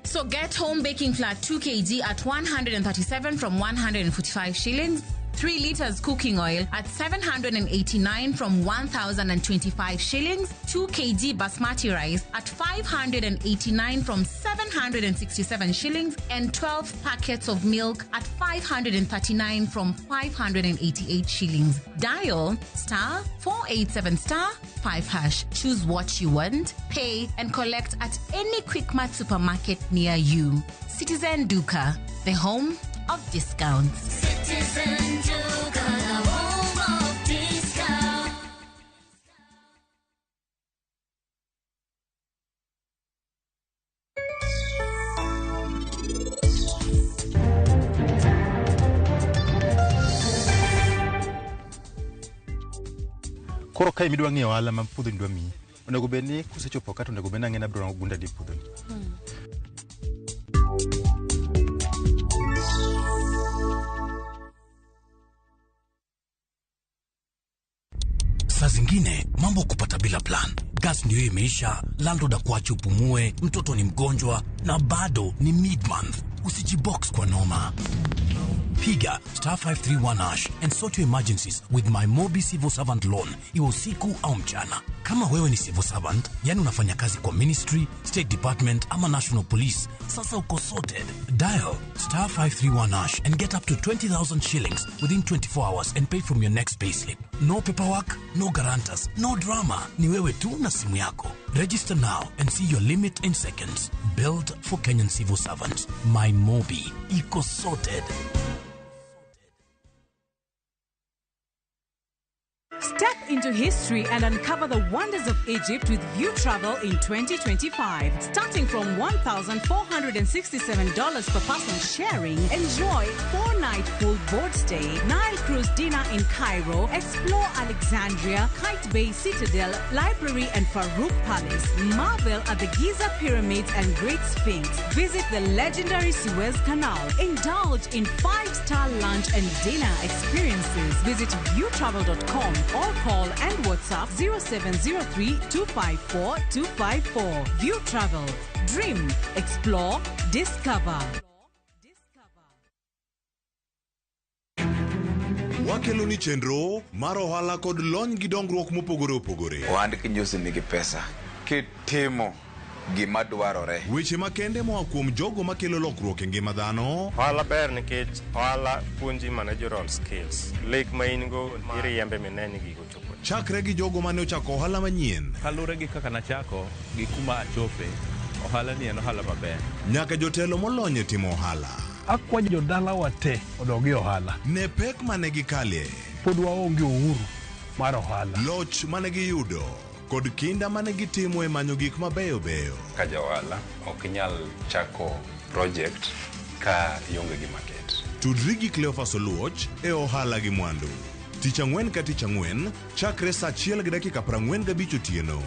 So get home baking flour 2 kg at 137 from 145 shillings, 3 liters cooking oil at 789 from 1,025 shillings, 2 kg basmati rice at 589 from 767 shillings, and 12 packets of milk at 539 from 588 shillings. Dial star 487 star 5 hash. Choose what you want, pay, and collect at any Quickmart supermarket near you. Citizen Duka, the home of discounts. Citizen Duka, the home of discount. Koro kae midwa ng'iyo ohala ma puodhoni dwa miyi, onego bed ni kosechopo ka to onego bed ni ang'e ni abiro gunda adi e puodhoni. Saa zingine mambo kupata bila plan. Gas ndio imeisha, landlord akuache upumue, mtoto ni mgonjwa na bado ni mid month. Usijibox kwa noma. Piga star 531 hash and sort your emergencies with my Mobi Civil Servant Loan, iwe usiku au mchana. Kama wewe ni civil servant, yani unafanya kazi kwa ministry, state department ama national police, sasa uko sorted. Dial star 531 hash and get up to 20,000 shillings within 24 hours and pay from your next payslip. No paperwork, no guarantors, no drama. Ni wewe tu na simu yako. Register now and see your limit in seconds. Built for Kenyan civil servants. My Mobi. Iko sorted. Step into history and uncover the wonders of Egypt with View Travel in 2025. Starting from $1,467 per person sharing, enjoy 4-night full board stay, Nile cruise dinner in Cairo, explore Alexandria, Kite Bay Citadel, Library and Farouk Palace, marvel at the Giza Pyramids and Great Sphinx, visit the legendary Suez Canal, indulge in 5-star lunch and dinner experiences. Visit viewtravel.com or call and WhatsApp 0703 254 254. View Travel. Dream, explore, discover. Wakelo ni chenro mar ohala kod lony gi dongruok mopogore opogore. Ohand kinyosi nigi pesa kitimo gima dwarore. Weche makende moa kuom jogo makelo lokruok e ngima dhano. Ohala ber nikech ohala puonji managerial skills. Lek ma in go iriembe mineni ni gigo chopo. Chakre gi jogo mane ochako ohala manyien. Kaluwore gi kaka nachako gi kuma achope, ohala ni en ohala maber. Nyaka jotelo molony e timo ohala. Akwayo jodalawa te odog e ohala. Ne pek mane gikalie. Pod waonge uhuru mar ohala. Loch mane giyudo kod kinda mane gitimo e manyo gik mabeyo beyo. Ka ja ohala ok inyal chako project ka ionge gi market. Tudri gi Cleophas Oluoch e ohala gi mwandu. Tich ang'wen ka tich ang'wen, chakre saa 1:45 otieno.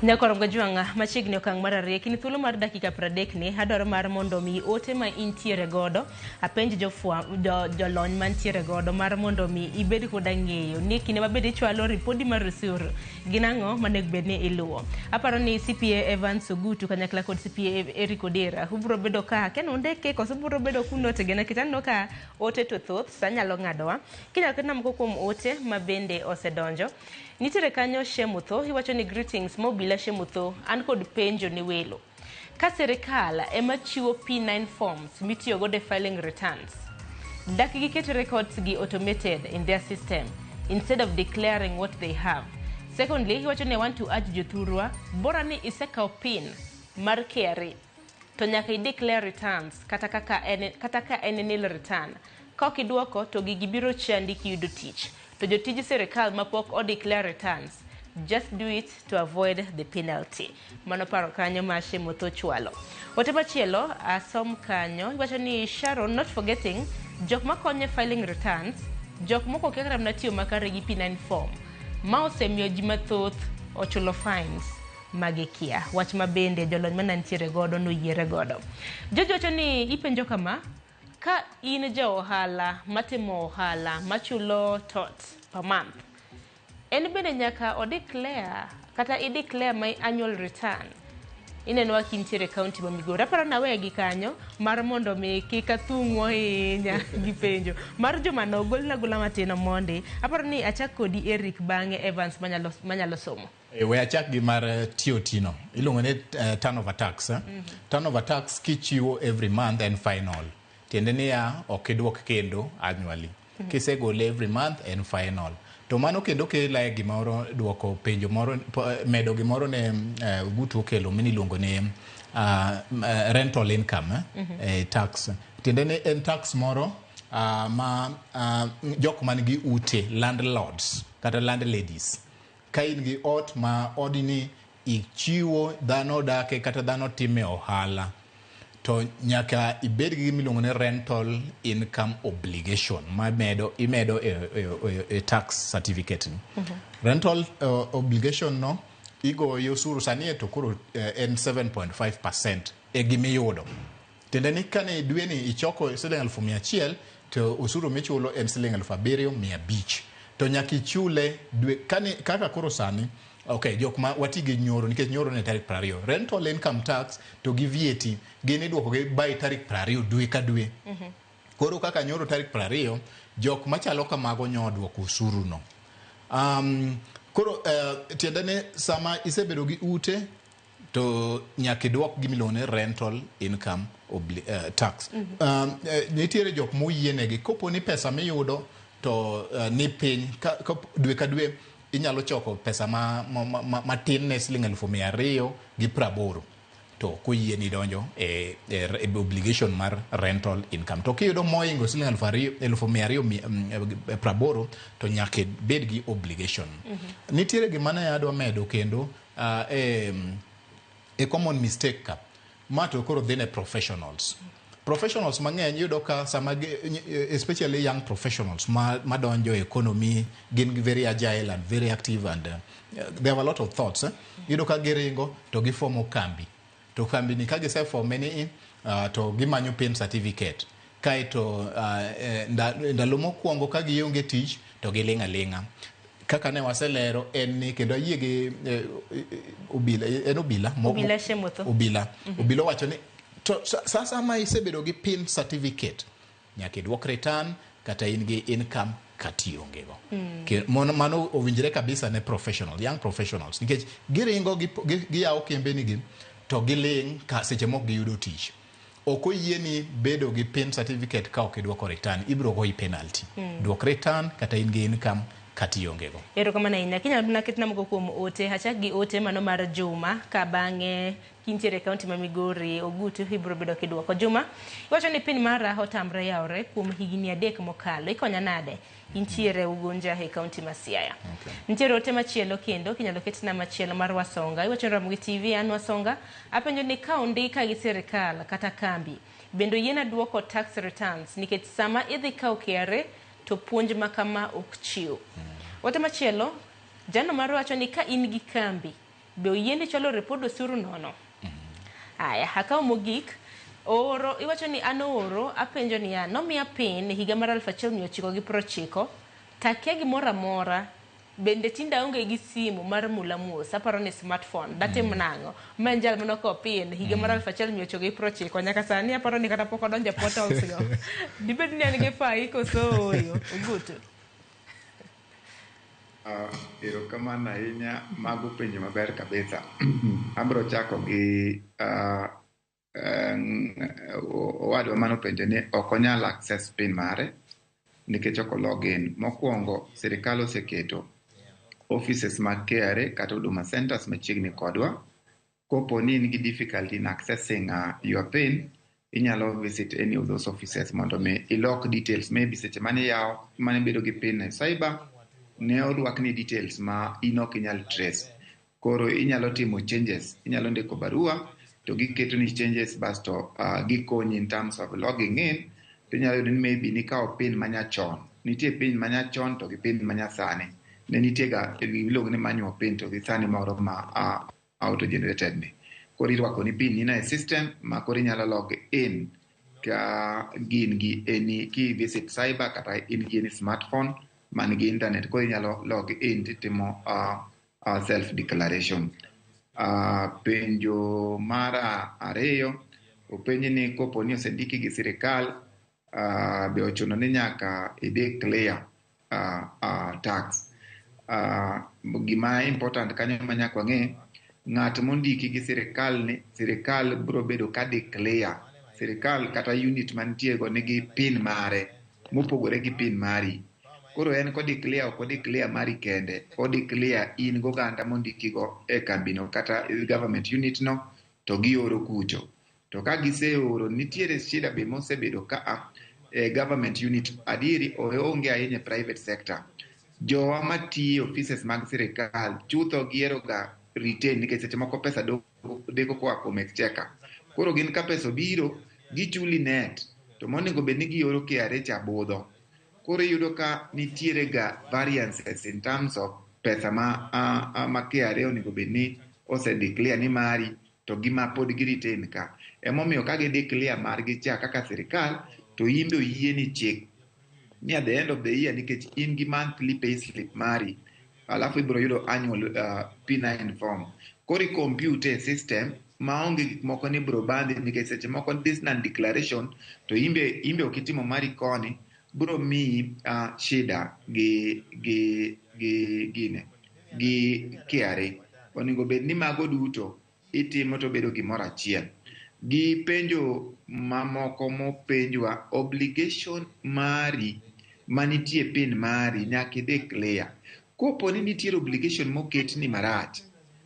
Nyakwar Gajwang'a machiegni okang' mar ariyo kini thuolo mar dakika 30 ni adwaro mar mondo mi ote ma intiere godo apenj jolony mantiere godo mar mondo mi ibed koda ng'eyo ni kinde mabed ichwalo ripodi mar osuru gin ang'o manego bed ni iluwo. Aparo ni CPA Evans Ogutu kanyakla kod CPA Eric Odera ubiro bedo ka kendo undeke koso ubiro bedo kunote gena nikech aneno ka ote to thoth sa nyalo ng'adowa. Kinyalo ketna moko kuom ote ma bende osedonjo. Nitiere kanyo Shemutho, iwacho ni greetings Mobila Shemutho, an kod penjo ni welo. Ka sirikal ema chiwo P9 forms mitiyo godo e filing returns, dak giket records gi automated in their system instead of declaring what they have. Secondly, iwacho ni I want to urge jothurwa, bora ni isekawo PIN mar KRA to nyaka i declare returns kata ka en nil return. Ka ok idwoko to gigi biro chandi kiyudo tich. To jotij sirikal mapok o declare returns, just do it to avoid the penalty. Mano paro kanyo ma Shemotho chwalo. Ote machielo asom kanyo iwacho ni Sharon, not forgetting jok makonyo e filing returns, jok moko kia kata mana tiyo makare gi P9 form. Ma osemiyo ji mathoth ochulo fines magikia. Wach ma bende jolony mana nitiere godo noyiere godo. Jojo wacho ni ipenjo kama, ka in ja ohala matimo ohala machulo tot per month, en bende nyaka o declare kata i declare my annual return. Ineno ka intiere e kaunti ma Migori. Aparo naweye gi kanyo mar mondo mi kik athung'u ahinya gi penjo. Mar juma no golna agola matin mondi. Aparo ni achak kodi Eric bang'e Evans manyalo somo. We achak gi mar TOT no. Iluongo ni turnover tax. Eh? Turnover tax kichiwo every month en final. Tiende niya ok idwok kendo annually. Kisegole every month en final. To mano kendo kela e gimoro duoko penjo moro medo gimoro ne Gutu okelo miniluongo ni rental income tax. Tiende ni en tax moro ma jok man gi ute, landlords kata landladies, ka in gi ot ma odni ichiwo dhano dake kata dhano time ohala, to nyaka ibed gi gima iluongo ni rental income obligation ma medo imedo e tax certificate ni. Rental obligation no igoyo osuru sani to koro en 7.5% e gimiyudo. Tiende ni kane dwe ni ichoko siling 100,000 to osuru michulo en siling 7,500. To nyaka ichule dwe kane kaka koro sani. Okay, jok ma wati gi nyoro nikech nyoro ne tarik 20. Rental income tax to gi VAT gin iduoko gi by tarik 20 dwe ka dwe. Koro kaka nyoro tarik 20, jok machalo kamago nyo duoko osuru no. Koro tiende ni sama isebedo gi ute to nyaka idwok gimiluongo ni rental income tax. Nitiere jok moyienegi kopo ni pesa miyudo to ni piny ka dwe ka dwe inyalo choko pesa matin ne siling 280,000 to koyieni donjo e obligation mar rental income. To kiyudo moingo siling 280,080 to nyaka ibed gi obligation. Nitiere gima ne adwa medo kendo e common mistake ka ma to koro dhi ne professionals. Professionals mang'eny iyudo ka sama especially young professionals ma madonjo e economy, gin very agile and very active and they have a lot of thoughts, eh? Iyudo ka giringo to gifomo kambi, to kambi ni ka gisefome ni to gimanyo PIN certificate kaeto ndalo mokwongo ka gionge tich to giling' aling'a. Kaka ne waselero en ni kendo ayie gi Obila, en Obila Obila Shemotho. Obila. Obila owacho ni to sasa ma isebedo gi PIN certificate nyaka idwok return kata in gi income kata ionge go. Mano owinjore kabisa ne professional, young professionals, nikech giringo giyawo kembeni gi to giling' ka seche moko giyudo tich. Ok oyieni bedo gi PIN certificate ka ok idwoko return, ibiro goyi penalty. Dwok return kata in gi income kata ionge go. Erokamano ahinya. Kinyalo mana ketna moko kuom ote. Achak gi ote mano mar Juma ka bang'e kintiere e kaunti ma Migori, Ogutu ibiro bedo kidwoko. Juma, iwacho ni PIN mara otamre yawre kuom higni 3 mokalo. Ikonya nade? Intiere Ugunja e kaunti ma Siaya. Nitiere ote machielo kendo kinyalo ketna machielo mar Wasonga. Iwacho ni Ramogi TV, an Wasonga. Apenjo ni ka ondika gi sirikal kata kambi, bende oyiena duoko tax returns nikech sama idhi kawo KRA to puonj ma kama ok chiw. Ote machielo, jano mar wacho ni ka in gi kambi, be oyieni chwalo ripod osuru nono? Aya, akawo mogik. Ooro, iwacho ni an ooro, apenjo niya, nomiya PIN higa mar 1990, takia gimoro amora, bende tinde aonge gi simu mar mula mos, aparo ni smartphone, datim nang'o? Ma en jal manokawo PIN higa mar 1990, nyaka sani aparo ni kata pok odonjo e portals go. Dibed ni en gi fai koso ooyo? Ogutu. Erokamano ahinya, mago penjo maber kabisa. Abro chako gi owadwa manopenjo ni ok onyal access PIN mare nikech ok o login. Mokwongo, sirikal oseketo offices mag KRA kata Huduma Centers machiegni kodwa. Kopo ni in gi difficulty in accessing your PIN, Inyalo visit any of those offices mondo mi ilok details. Maybe seche mane iyawo, mane ibedo gi PIN e cyber, ne orwakni details ma in ok inyal trace. Koro inyalo timo changes, inyalo ndiko barua to giketoni changes, basto gikonyi in terms of logging in. To inyalo yudo ni maybe nikawo PIN manyachon. Nitie PIN manyachon to gi PIN manyasani. Ne nitie ga iluongo ni manual PIN to gi sani moro ma auto generated ni. Koro irwako ni PIN ni e system ma koro inyalo log in ka gin gi any ki visit cyber kata in gi any smartphone man gi internet, koro inyalo log in titimo self declaration. Penjo mar ariyo openji ni kopo ni osendiki gi sirikal, be ochuno ni nyaka i declare tax? Gima important kanyo ma nyaka wang'e, ng'at mondiki gi sirikal ni sirikal biro bedo ka declare. Sirikal kata unit mantie go nigi PIN mare mopogore gi PIN mari. Koro en kodeclare, ok odeclare mari kende, odeclare in goganda mondiki go e kambino kata government unit no, to gioro kucho. To ka giseoro, nitiere shida be mosebedo ka a e government unit. Adieri onge ahinya e private sector. Jowa matiyo e offices mag sirikal chutho gihero ga retain, nikech seche moko pesa deko koa kuom exchequer. Koro gin ka pesa obiro, gichuli net, to monego bed ni gioro KRA cha budho. Koro iyudo ka nitiere ga variances in terms of pesa ma KRA onego bed ni ose declare ni mari to gi ma pod gi retain ka. Emomiyo ka gi declare margi cha kaka sirikal, to in be oyieni chik ni at the end of the year, nikech in gi monthly pay slip mari, alafu ibiro yudo annual P9 form. Koro i compute e system maonge gik moko ni biro bandhi, nikech seche moko this non declaration to imbe ok itimo mari koni, biro miyi shida gi gine gi KRA. Onego bed ni mago duto itimo to bedo gimoro achiel. Gi penjo mamoko mopenjwa, obligation mari manitie, PIN mari nyaka idhi clear. Kopo ni nitiere obligation moketni marach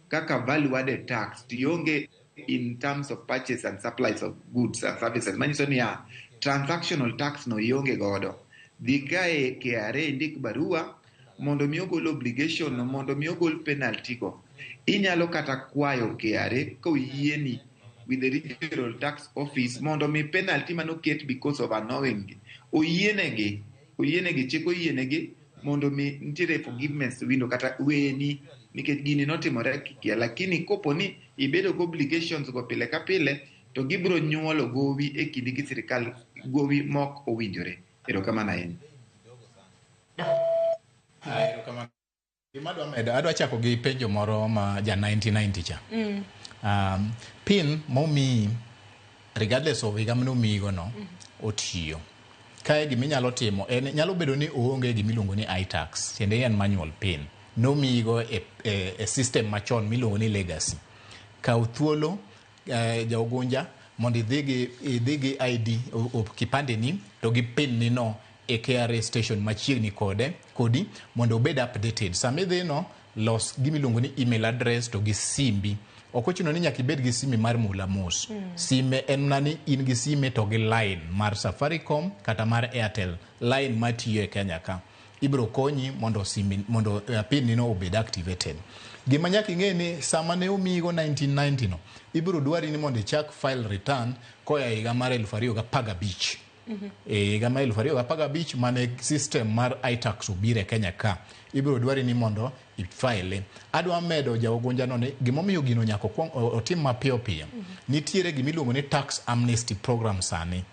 kaka value added tax to ionge in terms of purchase and supplies of goods and services, manyiso niya, transactional tax no ionge godo, dhi kae KRA, indik barua mondo mi ogol obligation no, mondo mi ogol penalty go. Inyalo kata kwayo KRA koyieni with the regional tax office mondo mi penalty manoket because of unknowingly oyienegi, oyienegi, chik oyienegi mondo mi nitiere forgiveness window kata weni, nikech gini notimore kikia. Lakini kopo ni ibedo gi obligations go pile ka pile, to gibiro nyuolo gowi e kindi gi sirikal, gowi mok owinjore. Erokamano ahinya. Erokamano. Gima adwa medo, adwa chako gi penjo moro ma ja 1990 cha. PIN momiyi, regardless of higa manomiyigo no, otiyo. Kae giminyalo timo en nyalo bedo ni oonge gimiluongo ni iTax, tiende en manual PIN. Nomiyigo e system machon miluongo ni legacy. Kaw thuolo, jaogunja, mondo idhi gi ID kipande ni to gi PIN ni no e KRA station machiegni kode kodi mondo obed updated. Sama idhi no, los gimiluongo ni email address to gi simbi. Ok ochuno ni nyaka ibed gi sime mar mula mos. Sime en mana ni in gi sime to gi line mar Safaricom kata mar Airtel, line matiyo e Kenya ka. Ibiro konyi mondo simi, mondo PIN ni no obed activated. Gima nyaka ing'e ni sama ne omiyigo 1990 no, ibiro dwari ni mondo ichak file return koa e higa mar 2015. E higa mar 2015 mane system mar iTax obiro e Kenya ka, ibiro dwari ni mondo ifile. Adwa medo jaogunja no ni gimomiyo gino nyaka okwong otim mapiyo piyo. Nitiere gimiluongo ni tax amnesty program sani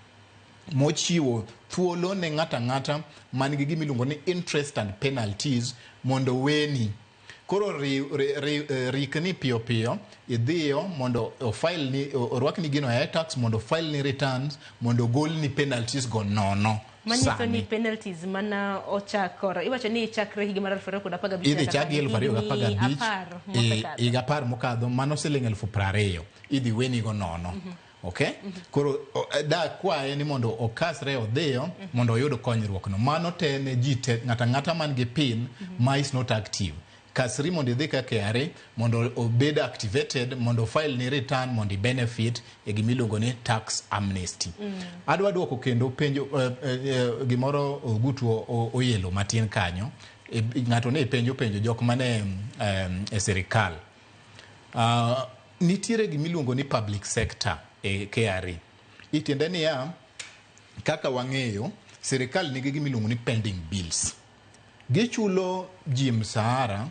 mochiwo thuolo ne ng'ato ang'ata man gi gimiluongo ni interest and penalties mondo weni. Koro rikni piyo piyo idhiyo mondo ofile ni, orwakni gino e iTax mondo ofile ni returns mondo ogolni penalties go nono. Manyiso ni sani. Penalties mana ochakore, iwacho ni chakre higa mar 2015 Idhi chak gi 2015. 10 mosekadho. Higa 10 mokadho, mano siling 20,000 idhi wenigo nono. Okay, koro da kwaye ni mondo okasre odhiyo mondo oyud konyruok no. Mano te ne ji te, ng'ato ang'ata man gi PIN ma is not active. Kasri mondo idhi ka KRA mondo obed activated mondo file ni return mondo i benefit e gimiluongo ni tax amnesty. Adwa duoko kendo penjo gimoro Ogutu oyelo matin kanyo. Ng'ato ne penjo penjo jok mane e sirikal. Nitiere gimiluongo ni public sector e KRA. Itiende niya, kaka wang'eyo, sirikal nigi gimiluongo ni pending bills. Gichulo ji msahara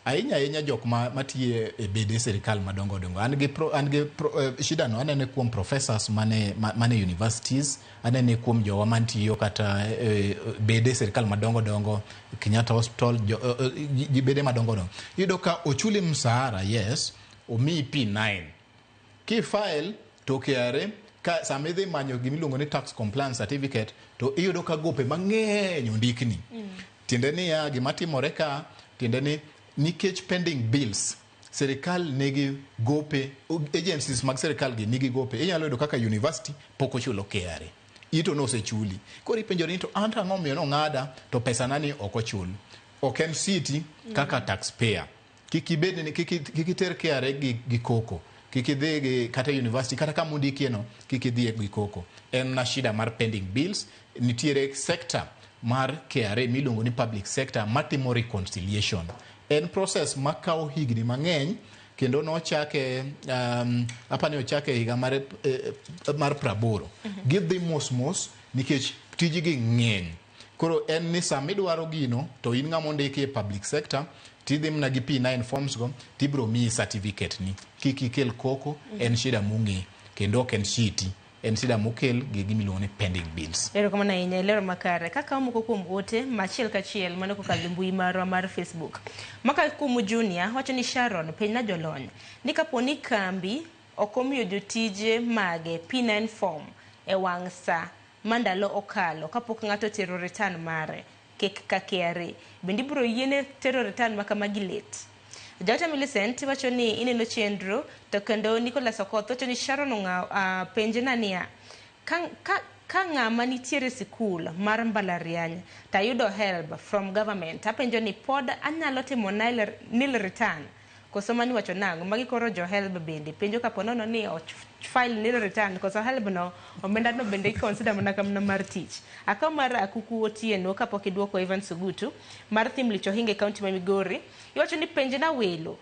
ahinya ahinya jok ma matiyo e bede sirikal madongo dongo. An gi shida no anene kuom professors mane universities, anene kuom jowa mantiyo kata bede sirikal madongo dongo, Kenyatta Hospital, jo, bede madongo dongo. Iyudo ka ochuli msahara, yes, omiyi P9. Kifile to KRA ka sama idhi manyo gimiluongo ni tax compliance certificate to iyudo ka gope mang'eny ondikni. Tiende niya, gima timore ka, tiende ni nikech pending bills, sirikal nigi gope, agencies mag sirikal gi nigi gope. Inyalo yudo kaka university pok ochulo KRA. Ito nosechuli. Koro ipenjori ni to an to ang'o miyo nong'ada to pesana ni ok ochul. Ok en city kaka taxpayer. Kik ibed ni kik iter KRA gi koko. Kik idhi gi kata university kata kama ondikie no kik idhi gi koko. En na shida mar pending bills. Nitiere sector mar KRA miluongo ni public sector matimo reconciliation. En process makawo higni mang'eny kendo nochake apani ochake higa mar 80. Gidhi mos mos nikech tijgi ng'eny. Koro en ni sama idwaro gino to in ng'ama ondiki e public sector tidhi mana gi P9 forms go tibiro miyi certificate ni. Kik ikel koko, en shida mong'e kendo ok en shiti. En shida mokel gi gimiluongo ni pending bills. Erokamano ahinya, ilero makare. Kaka moko kuom ote ma achiel kachiel mane kokalo e mbui marwa mar Facebook. Maka kuom Junior wacho ni Sharon penjna jolony ni kapo ni kambi ok omiyo jotije mage P9 form e wang' sa ma ndalo okalo kapok ng'ato otero return mare kek ka KRA bende ibiro yiene tero return ma kamagi late. Jaote Millicent wacho ni ineno chenro to kendo Nicholas Okoth wacho ni Sharon ong'aw penjna niya ka ng'ama nitiere sikul mar mbalariany to ayudo help from government apenjo ni pod anyalo timo nil return koso mani wacho nang'o magi koro jo help bende penjo kapo nono ni file nil return koso help no omenda no bende iconsider mana kamano mar tich akaw mar Akuku Otieno kapok iduoko Evans Ogutu mar Thimlich Ohinga e kaunti ma Migori iwacho ni penjna welo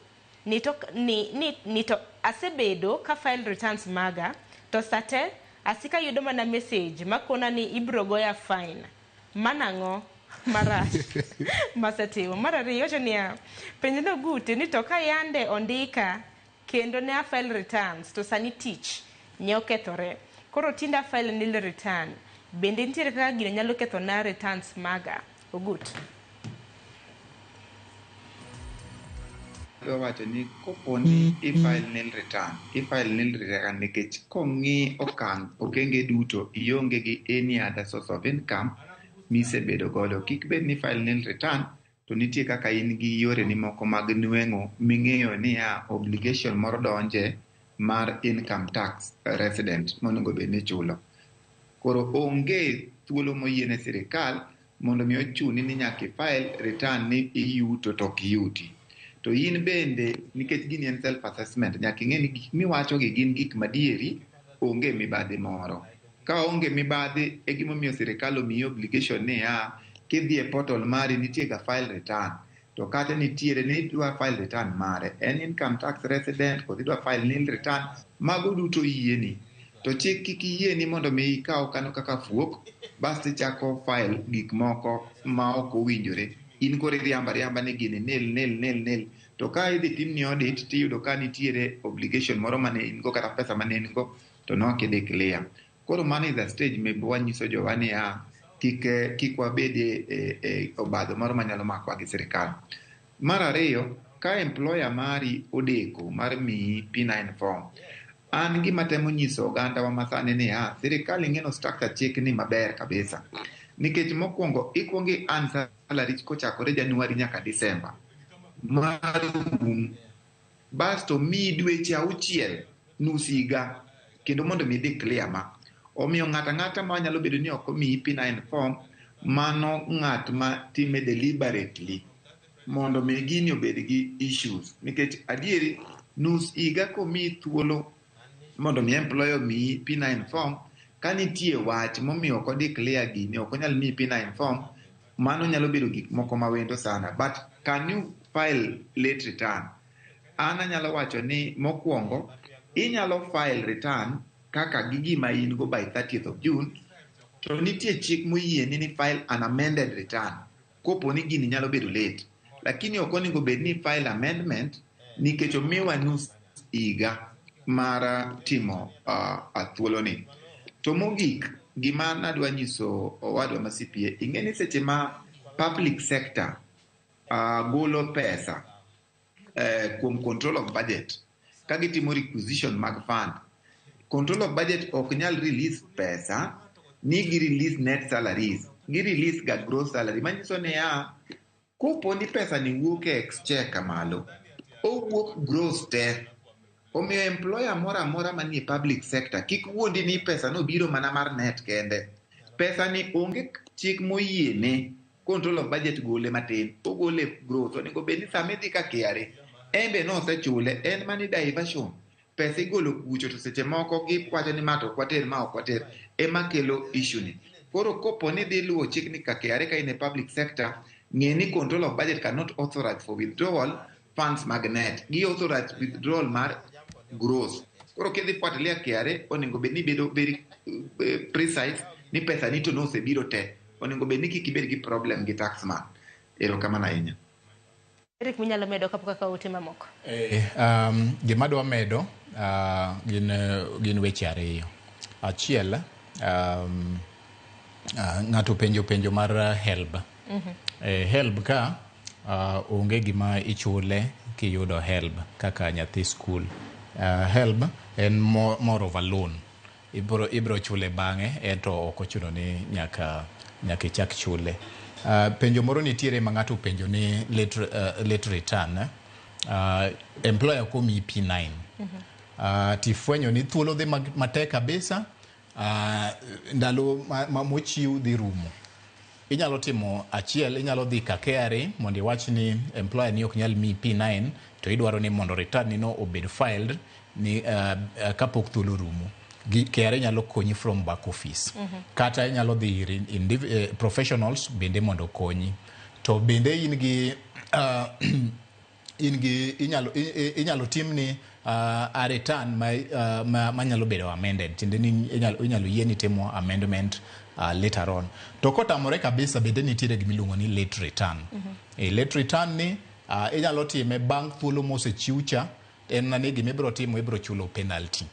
ni to asebedo ka file returns maga to sate asika yudo mana message makona ni ibro goya fine manang'o marach masetimo mar ariyo iwacho niya penjna Ogutu ni to ka yande ondika kendo ne a file returns to sani tich ne okethore koro tinde a file nil return bende nitiere kaka gino nyalo ketho na returns maga Ogut. Adwa wacho ni kopo ni i-file nil return, i-file nil return nikech kong'i okang' okenge duto ionge gi any other source of income misebedo godo. Kik bed ni file nil return to nitie kaka in gi yoreni moko mag nweng'o ming'eyo niya obligation moro donje mar income tax resident monego bed ni ichulo. Koro onge thuolo moyiene sirikal mondo mi ochuni ni nyaka i-file return ni iyuto to ok iyuti. To in bende nikech gini en self assessment nyaka ing'e ni gik miwacho gi gin gik madieri onge mibadhi moro. Ka onge mibadhi e gimomiyo sirikal omiyi obligation niya kidhi e portal mari nitie ga file return to kata nitiere ni idwa file return mare en income tax resident koso idwa file nil return mago duto yieni. To chik kik yieni mondo mi ikaw kano kaka fuok bas ichako file gik moko ma ok owinjore. In koro iriambo ariamba ni gini nil nil nil nil to ka idhi timni audit tiyudo ka nitiere obligation moro mane in go kata pesa mane in go to nok idhi clear. Koro mano is a stage ma wanyiso jowa niya kik wabed e obadho moro manyalo makowa gi sirikal. Mar ariyo, ka employer mari odeko mar miyi P9 form, an gima temo nyiso ogandawa masani niya, sirikal ing'e no structure chik ni maber kabisa. Nikech mokwongo ikuongo i earn salary kochakore January nyaka December marum basto miyi dweche 6 nus higa kendo mondo mi declare ma. Omiyo ng'ato ang'ata ma nyalo bedo ni ok omiyi P9 form, mano ng'at ma time deliberately. mondo mi gini obed gi issues nikech adieri nus higa komiyi thuolo mondo mi employer omiyi P9 form ka nitie wach momiyo ok odeclare gini ok onyal miyi P9 form mano nyalo bedo gik moko mawendo sana but can you file late return an anyalo wacho ni mokwongo inyalo file return kaka gi gima in go by 30th of June to nitie chik moyieni ni file an amended return kopo ni gini nyalo bedo late lakini ok onego bed ni file amendment nikech omiwa nus higa mar timo thuoloni to mogik gima nadwa nyiso owadwa ma CPA ing'e ni seche ma public sector golo pesa kuom control of budget ka gitimo requisition mag fund control of budget ok nyal release pesa ni gi release net salaries gi release ga gross salary manyiso niya kopo ni pesa ni wuok e exchequer malo owuok gross te omiyo employer moro amora manie public sector kik wuondi ni pesa no biro mana mar net kende pesa ni onge chik moyiene control of budget gole matin ogole gross onego bed ni sama idhi ka KRA en be nosechule en mani diversion pesa igolo kucho to seche moko giwacho ni ma to ok water ma ok water ema kelo issue ni koro kopo ni dhi luwo chikni ka KRA ka in e public sector ng'e ni control of budget cannot authorize for withdrawal funds mag net gi authorize withdrawal mar gross koro kidhi fuatilia KRA onego bed ni bedo very precise ni pesa ni to nosebiro te onego bed ni kik ibed gi problem gi taxman erokamano ahinya Eric minyalo medo kapok akawo ote mamoko. Gima adwa medo gin weche ariyo. Achiel, ng'ato penjo penjo mar HELB. HELB ka onge gima ichule kiyudo HELB kaka nyathi skul. HELB en more of a loan. Ibro chule bang'e ento ok ochuno ni nyaka ichak chule. Penjo moro nitiere ma ng'ato penjo ni late return. Employer komiyi P9. Tifwenyo ni thuolo dhi matek kabisa, ndalo ma mochiw dhi rumo. Inyalo timo achiel, inyalo dhi ka KRA mondo iwach ni employer ni ok nyal miyi P9 to idwaro ni mondo return ni no obed filed ni kapok thuolo rumo. KRA nyalo konyi from back office. Kata inyalo dhi ir professionals bende mondo okonyi. To bende in gi inyalo timni a return ma nyalo bedo amended. Tiende ni inyalo yieni timo amendment later on. To kotamore kabisa bende nitiere gima iluongo ni late return. Late return ni inyalo time bang' thuolo mosechiw cha, en mana ni gima ibiro timo ibiro chulo penalty.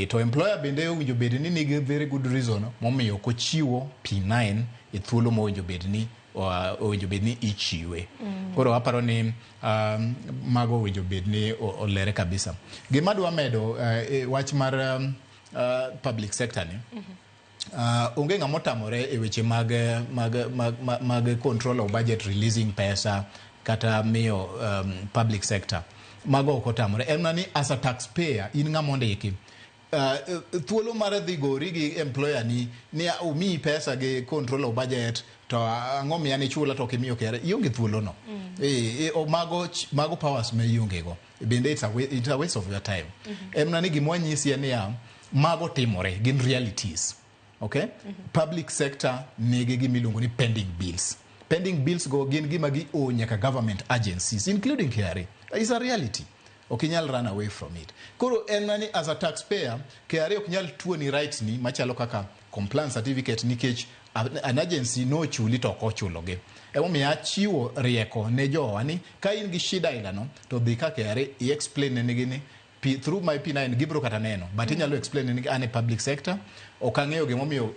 To employer bende owinjo bed ni nigi very good reason momiyo ok ochiwo P9 e thuolo mowinjo bed ni ichiwe. Koro aparo ni mago owinjo bed ni olere kabisa. Gima adwa medo wach mar public sector ni, onge ng'ama otamore e weche mag control of budget releasing pesa kata miyo public sector. Mago ok otamore. En mana ni as a taxpayer in ng'ama ondiki thuolo mar dhi gori gi employer ni omiyi pesa gi control of budget to ang'o miya ni chula to ok imiyo KRA, ionge thuolo no. Mago powers ma ionge go. Bende it's a waste of your time. En mana ni gima wanyisi en niya, mago timore, gin realities. Okay? Public sector nigi gima iluongo ni pending bills. Pending bills go gin gima gi owe nyaka government agencies including KRA. It's a reality. Ok inyal run away from it. Koro en mana ni as a taxpayer, KRA ok nyal tuoni rights ni machalo kaka compliance certificate nikech an agency nochuli to ok ochulogi. Emomiyo achiwo rieko ne jowa ni ka in gi shida aila no to dhi ka KRA i explain nenegi ni through my P9 gibiro kata neno but inyalo explain nenegi an e public sector ok ang'eyo gimomiyo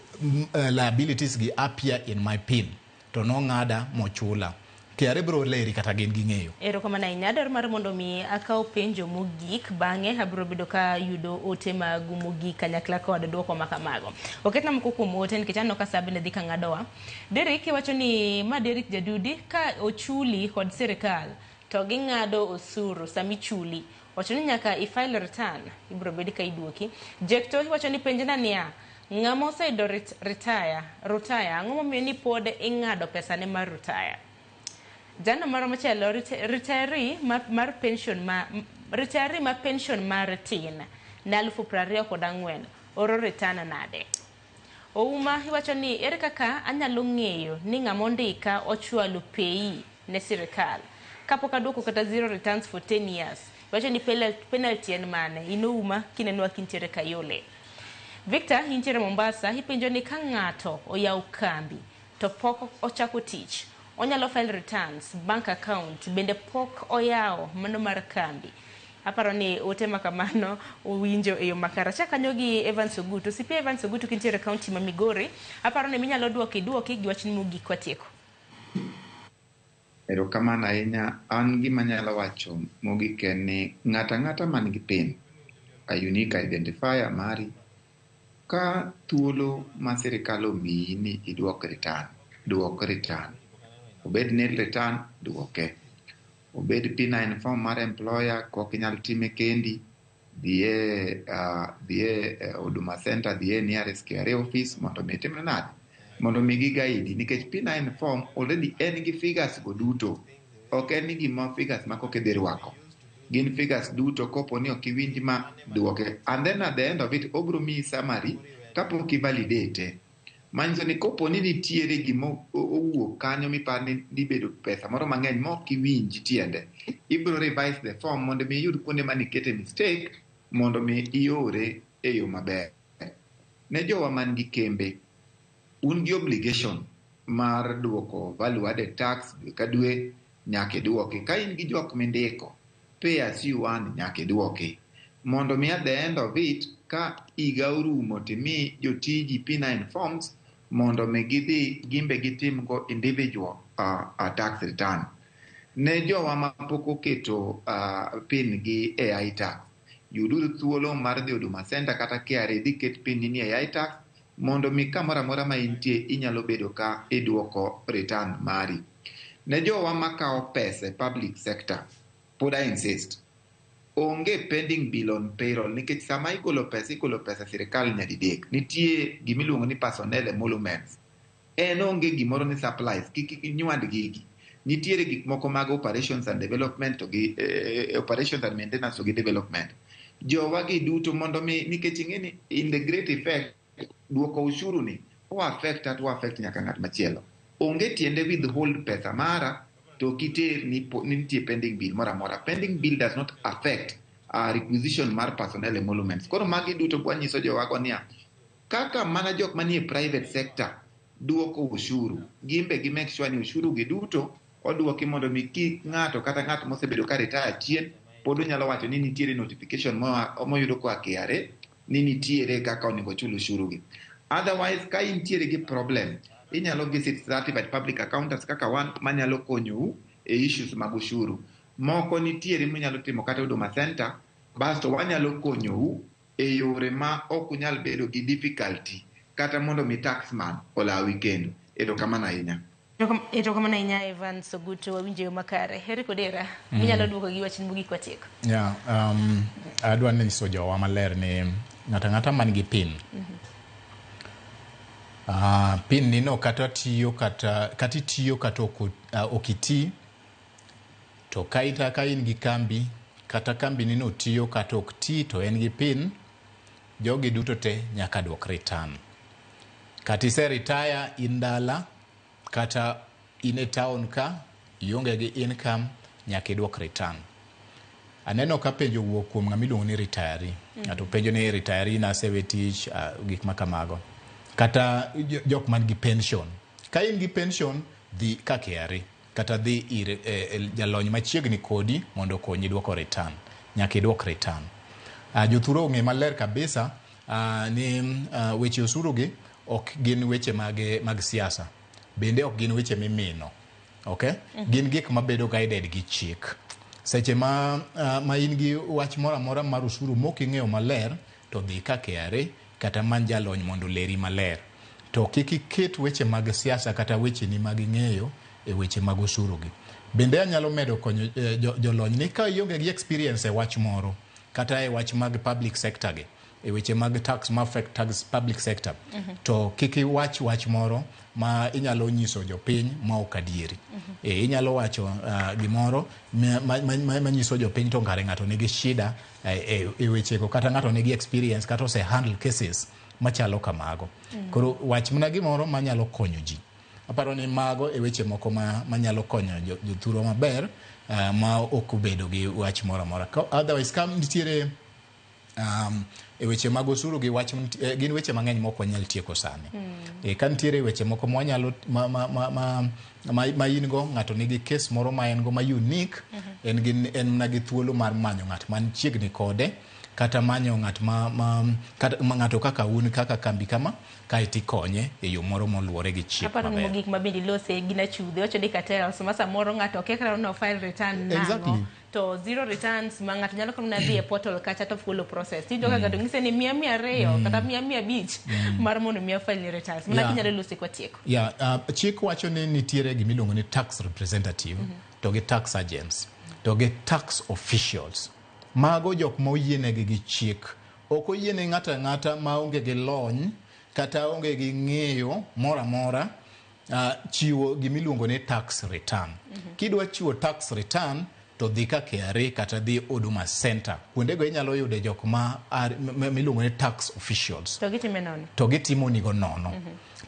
liabilities gi appear in my PIN to nong'ada mochula. KRA biro leri kata gin ging'eyo. Erokamano ahinya. Adwaro mar mondo mi akaw penjo mogik, bang'e abiro bedo ka yudo ote magu mogik kanyakla kod duoko ma kamago. Oketna moko kuom ote nikech aneno ka sa bende dhi ka ng'adowa. Derek iwacho ni ma Derek Jadudi ka ochuli kod sirikal to ging'ado osuru sami chuli. Wacho ni nyaka i file return ibiro bed ka iduoki. Jekto iwacho ni penjna niya, ng'ama oseyudo retire, ang'o momiyo ni pod ing'ado pesa ne mar retire? Jano moro machielo retiree mar pension ma retiree ma pension mar tin na 24,000 oro return nade? Ouma iwacho ni ere kaka anyalo ng'eyo ni ng'ama ondika ochwalo PAYE ne sirikal kapok aduoko kata zero returns for 10 years. Iwacho ni penalty en mane? In Ouma kinenwa kintiere Kayole. Victor intiere Mombasa ipenjo ni ka ng'ato oyawo kambi to pok ochako tich onyalo file returns, bank account bende pok oyawo mano mar kambi. Aparo ni ote ma kamano owinjo e yo makare. Achak kanyo gi Evans Ogutu. CPA Evans Ogutu kintiere kaunti ma Migori. Aparo ni minyalo duoki duoki gi wachni mogik watieko. Erokamano ahinya. An gima anyalo wacho mogik en ni ng'ato ang'ata man gi PIN, a unique identifier mari, ka thuolo ma sirikal omiyi ni iduok return, duok return. Obed nil return, duoke. Obed P9 form mar employer, kok inyal time kendi, dhiye Huduma Center, dhiye nearest KRA office mondo mi itimre nade? Mondo mi gi guide nikech P9 form already en gi figures go duto. Ok en ni gima figures ma koka idhi rwako. Gin figures duto kopo ni ok iwinj ma duoke. And then at the end of it, obro miyi summary kapok i validate. Manyiso ni kopo ni nitiere gima owuok kanyo mipar ni dhi bedo pesa moro mang'eny ma ok iwinj tiende, ibro revise the form mondo mi iyud kuonde manikete mistake mondo mi iore e yo maber. Ne jowa man gi kembe, un gi obligation mar duoko value added tax dwe ka dwe nyaka iduoki. Ka in gi jok mindiko, pay as you earn nyaka iduoki. Mondo mi at the end of it, ka higa orumo timi jotiji P9 forms mondo mi gidhi gimbe gitim go individual tax return. Ne jowa mapok oketo PIN gi e iTax, yuduru thuolo mar dhi Huduma Center kata KRA dhi ket PIN ni e iTax mondo mi kamoro amora ma intie inyalo bedo ka iduoko return mari. Ne jowa makawo pesa e public sector, pod I insist, onge pending bill on payroll nikech sama igolo pesa, igolo pesa sirikal nyadidek. Nitie gimiluongo ni personnel emoluments. En onge gimoro ni supplies, kik inywand gigi. Nitiere gik moko mag operations and development to gi operations and maintenance to gi development. Jowa gi duto mondo mi nikech ing'e ni in the great effect duoko ushuru ni o affect to affect nyaka ng'at machielo. Onge tiende withhold pesa mara to kiter ni nitie pending bill moro amora. Pending bill does not affect requisition mar personnel emoluments. Koro magi duto wanyiso jowago niya, kaka mana jok manie private sector duoko ushuru, gimbe gi make sure ni ushuru gi duto oduoki mondo mi kik ng'ato kata ng'at mosebedo ka retire chien pod onyalo wacho ni nitiere notification moyudo koa KRA ni nitiere kaka onego chul ushuru gi. Otherwise, ka intiere gi problem, inyalo visit certified public accountants kaka wan manyalo konyou e issues mag ushuru. Moko nitiere minyalo timo kata Huduma Center, basto wanyalo konyou e yore ma ok unyal bedo gi difficulty kata mondo mi taxman olawi kendo. Erokamano ahinya. Erokamano ahinya Evans Ogutu, wawinjo yo makare. Eric Odera, minyalo duoko gi wachni mogik watieko. Yeah, adwa nyiso jowa maler ni ng'ato ang'ata man gi PIN. PIN ni no kata tiyo kata itiyo kata ok iti, to ka in gi kambi kata kambi ni no tiyo kata ok ti to en gi PIN, jogi duto te nyaka duok return. Kata ise retire in dala kata in e town ka ionge gi income nyaka iduok return. Aneno ka penjo wuok kuom ng'ama iluongo ni retiree. Ng'ato penjo ni retiree nasewe tich, gik ma kamago. Kata jok man gi pension. Ka in gi pension, dhi ka KRA kata dhi ir jalony machiegni kodi mondo okonyi duoko return. Nyaka iduok return. Jothuro ong'e maler kabisa ni weche osuru gi ok gin weche mag siasa. Bende ok gin weche mimino. Okay? Gin gik mabedo guided gi chik. Seche ma in gi wach moro amora mar osuru mok ing'eyo maler, to dhi ka KRA kata many jalony mondo oleri maler. To kik iket weche mag siasa kata wecheni mag ng'eyo e weche mag osuru gi. Bende anyalo medo konyo jolony ni ka ionge gi experience e wach moro kata e wach mag public sector gi, e weche mag tax ma affect tax public sector, to kik iwach wach moro ma inyalo nyiso jopiny ma ok adieri. Inyalo wacho gimoro manyiso jopiny to kare ng'ato nigi shida e wechego, kata ng'ato nigi experience, kata ose handle cases machalo kamago. Koro wach mana gimoro manyalo konyo ji. Aparo ni mago e weche moko manyalo konyo jothurwa maber, ma ok obedo gi wach moro amora. Otherwise, ka nitiere e weche mag osuru gi wach gin weche mang'eny mok wanyal tieko sani. Ka nitiere weche moko mwanyalo ma in go, ng'ato nigi case moro ma en go ma unique, en gi en mana gi thuolo mar manyo ng'at man chiegni kode, kata manyo ng'at ma, kata, ma ng'ato kaka un kaka kambi kama kae tikonye e yo moro moluwore gi chik Aparo ni maber. Mogik ma bende ilose gi nachudhe wacho ni cartels ma samoro ng'ato okia kata no file return nang'o, to zero returns ma ng'ato nyalo kata dhi e portal kacha to follow process, tiwinjo ka ng'ato ng'ise ni miya 200 kata miya 500 mar mondo miya file returns mana. Kinyalo lose kwatieko. Yeah, chik wacho ni nitiere gimiluongo ni tax representative to gi tax agents to gi tax officials. Mago jok ma oyienegi gi chik. Ok oyiene ng'ato ang'ata maonge gi lony kata onge gi ng'eyo moro amora chiwo gimiluongo ni tax return. Kidwa chiwo tax return to dhi ka KRA kata dhi Huduma Center. Kuondego inyalo yude jok ma miluongo ni tax officials. To gitime nono. To gitimo nigo nono.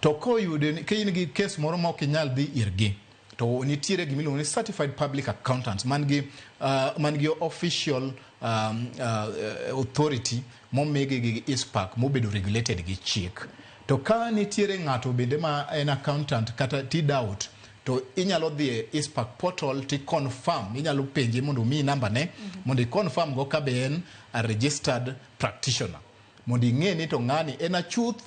To koyude ka in gi case moro ma ok inyal dhi irgi, to nitiere gimiluongo ni certified public accountants man gi official authority momigi gi ICPAK, mobedo regulated gi chik. To ka nitiere ng'ato bende ma en accountant kata ti doubt, to inyalo dhi e ICPAK portal ti confirm, inyalo penje mondo omiyi namba ne mondo i confirm go ka be en a registered practitioner, mondo ing'e ni to ng'ani en achuth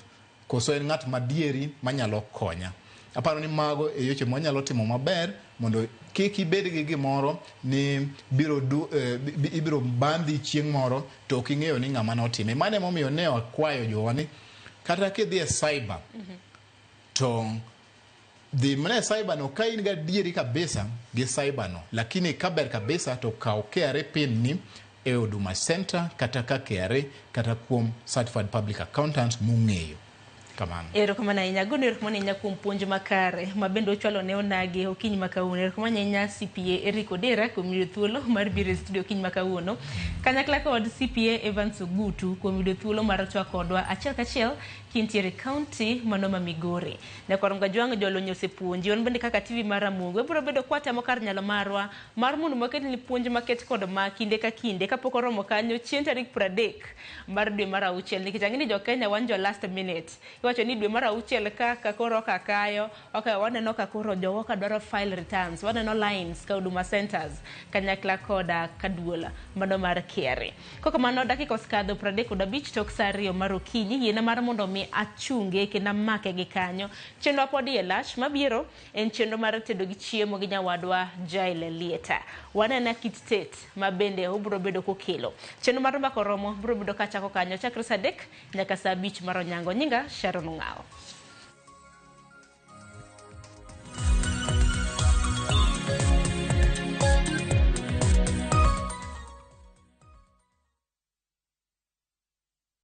koso en ng'at madieri manyalo konya. Aparo ni mago e weche mwanyalo timo maber mondo kik ibed gi gimoro ni biro ibiro bandhi chieng' moro to ok ing'eyo ni ng'ama notime. Mano emomiyo ne wakwayo jowa ni kata kidhi e cyber to dhi mana e cyber no ka in gadieri kabisa gi cyber no, lakini kaber kabisa to kaw KRA PIN ni e Huduma Center kata ka KRA kata kuom certified public accountant mung'eyo kamano. Erokamano ahinya. Agoni erokamano ahinya kuom puonj makare ma bende ochwalo ne onagi okinyi ma kawuono. Erokamano ahinya CPA Eric Odera kuom yudo thuolo mar biro e studio okinyi ma kawuono. Kanyakla kod CPA Evans Ogutu kuom yudo thuolo mar twak kodwa achiel kachiel kintiere county mano ma Migori. Nyakwar Mgajwang' jolony osepuonji. Wan bende kaka TV mar Ramogi wabiro bedo kwatemo kar nyalo marwa mar mondo wakelni puonj maket kod ma kinde ka kinde kapok oromo kanyo chieng' tarik 30 mar dwe mar auchiel, nikech ang'e ni jo Kenya wan jo last minute. Iwacho ni dwe mar auchiel ka koro kakayo ok waneno ka koro jowa ka dwaro file returns, waneno lines ka Huduma Centers kanyakla koda kaduola mano mar KRA. Kokamano dakika osekadho 35 tok sa 2 mar okinyi. Yiena mar mondo mi achunge kendo amake gi kanyo. Chenro pod iye lach mabiro en chenro mar tedo gi chiemo gi nyawadwa Jael Lieta. Wanena kit tet ma bende obiro bedo kokelo. Chenro mar mbaka oromo biro bedo kachako kanyo chakre sa 3 nyaka sa 5 mar onyango. Nyinga Sharon Ong'awo.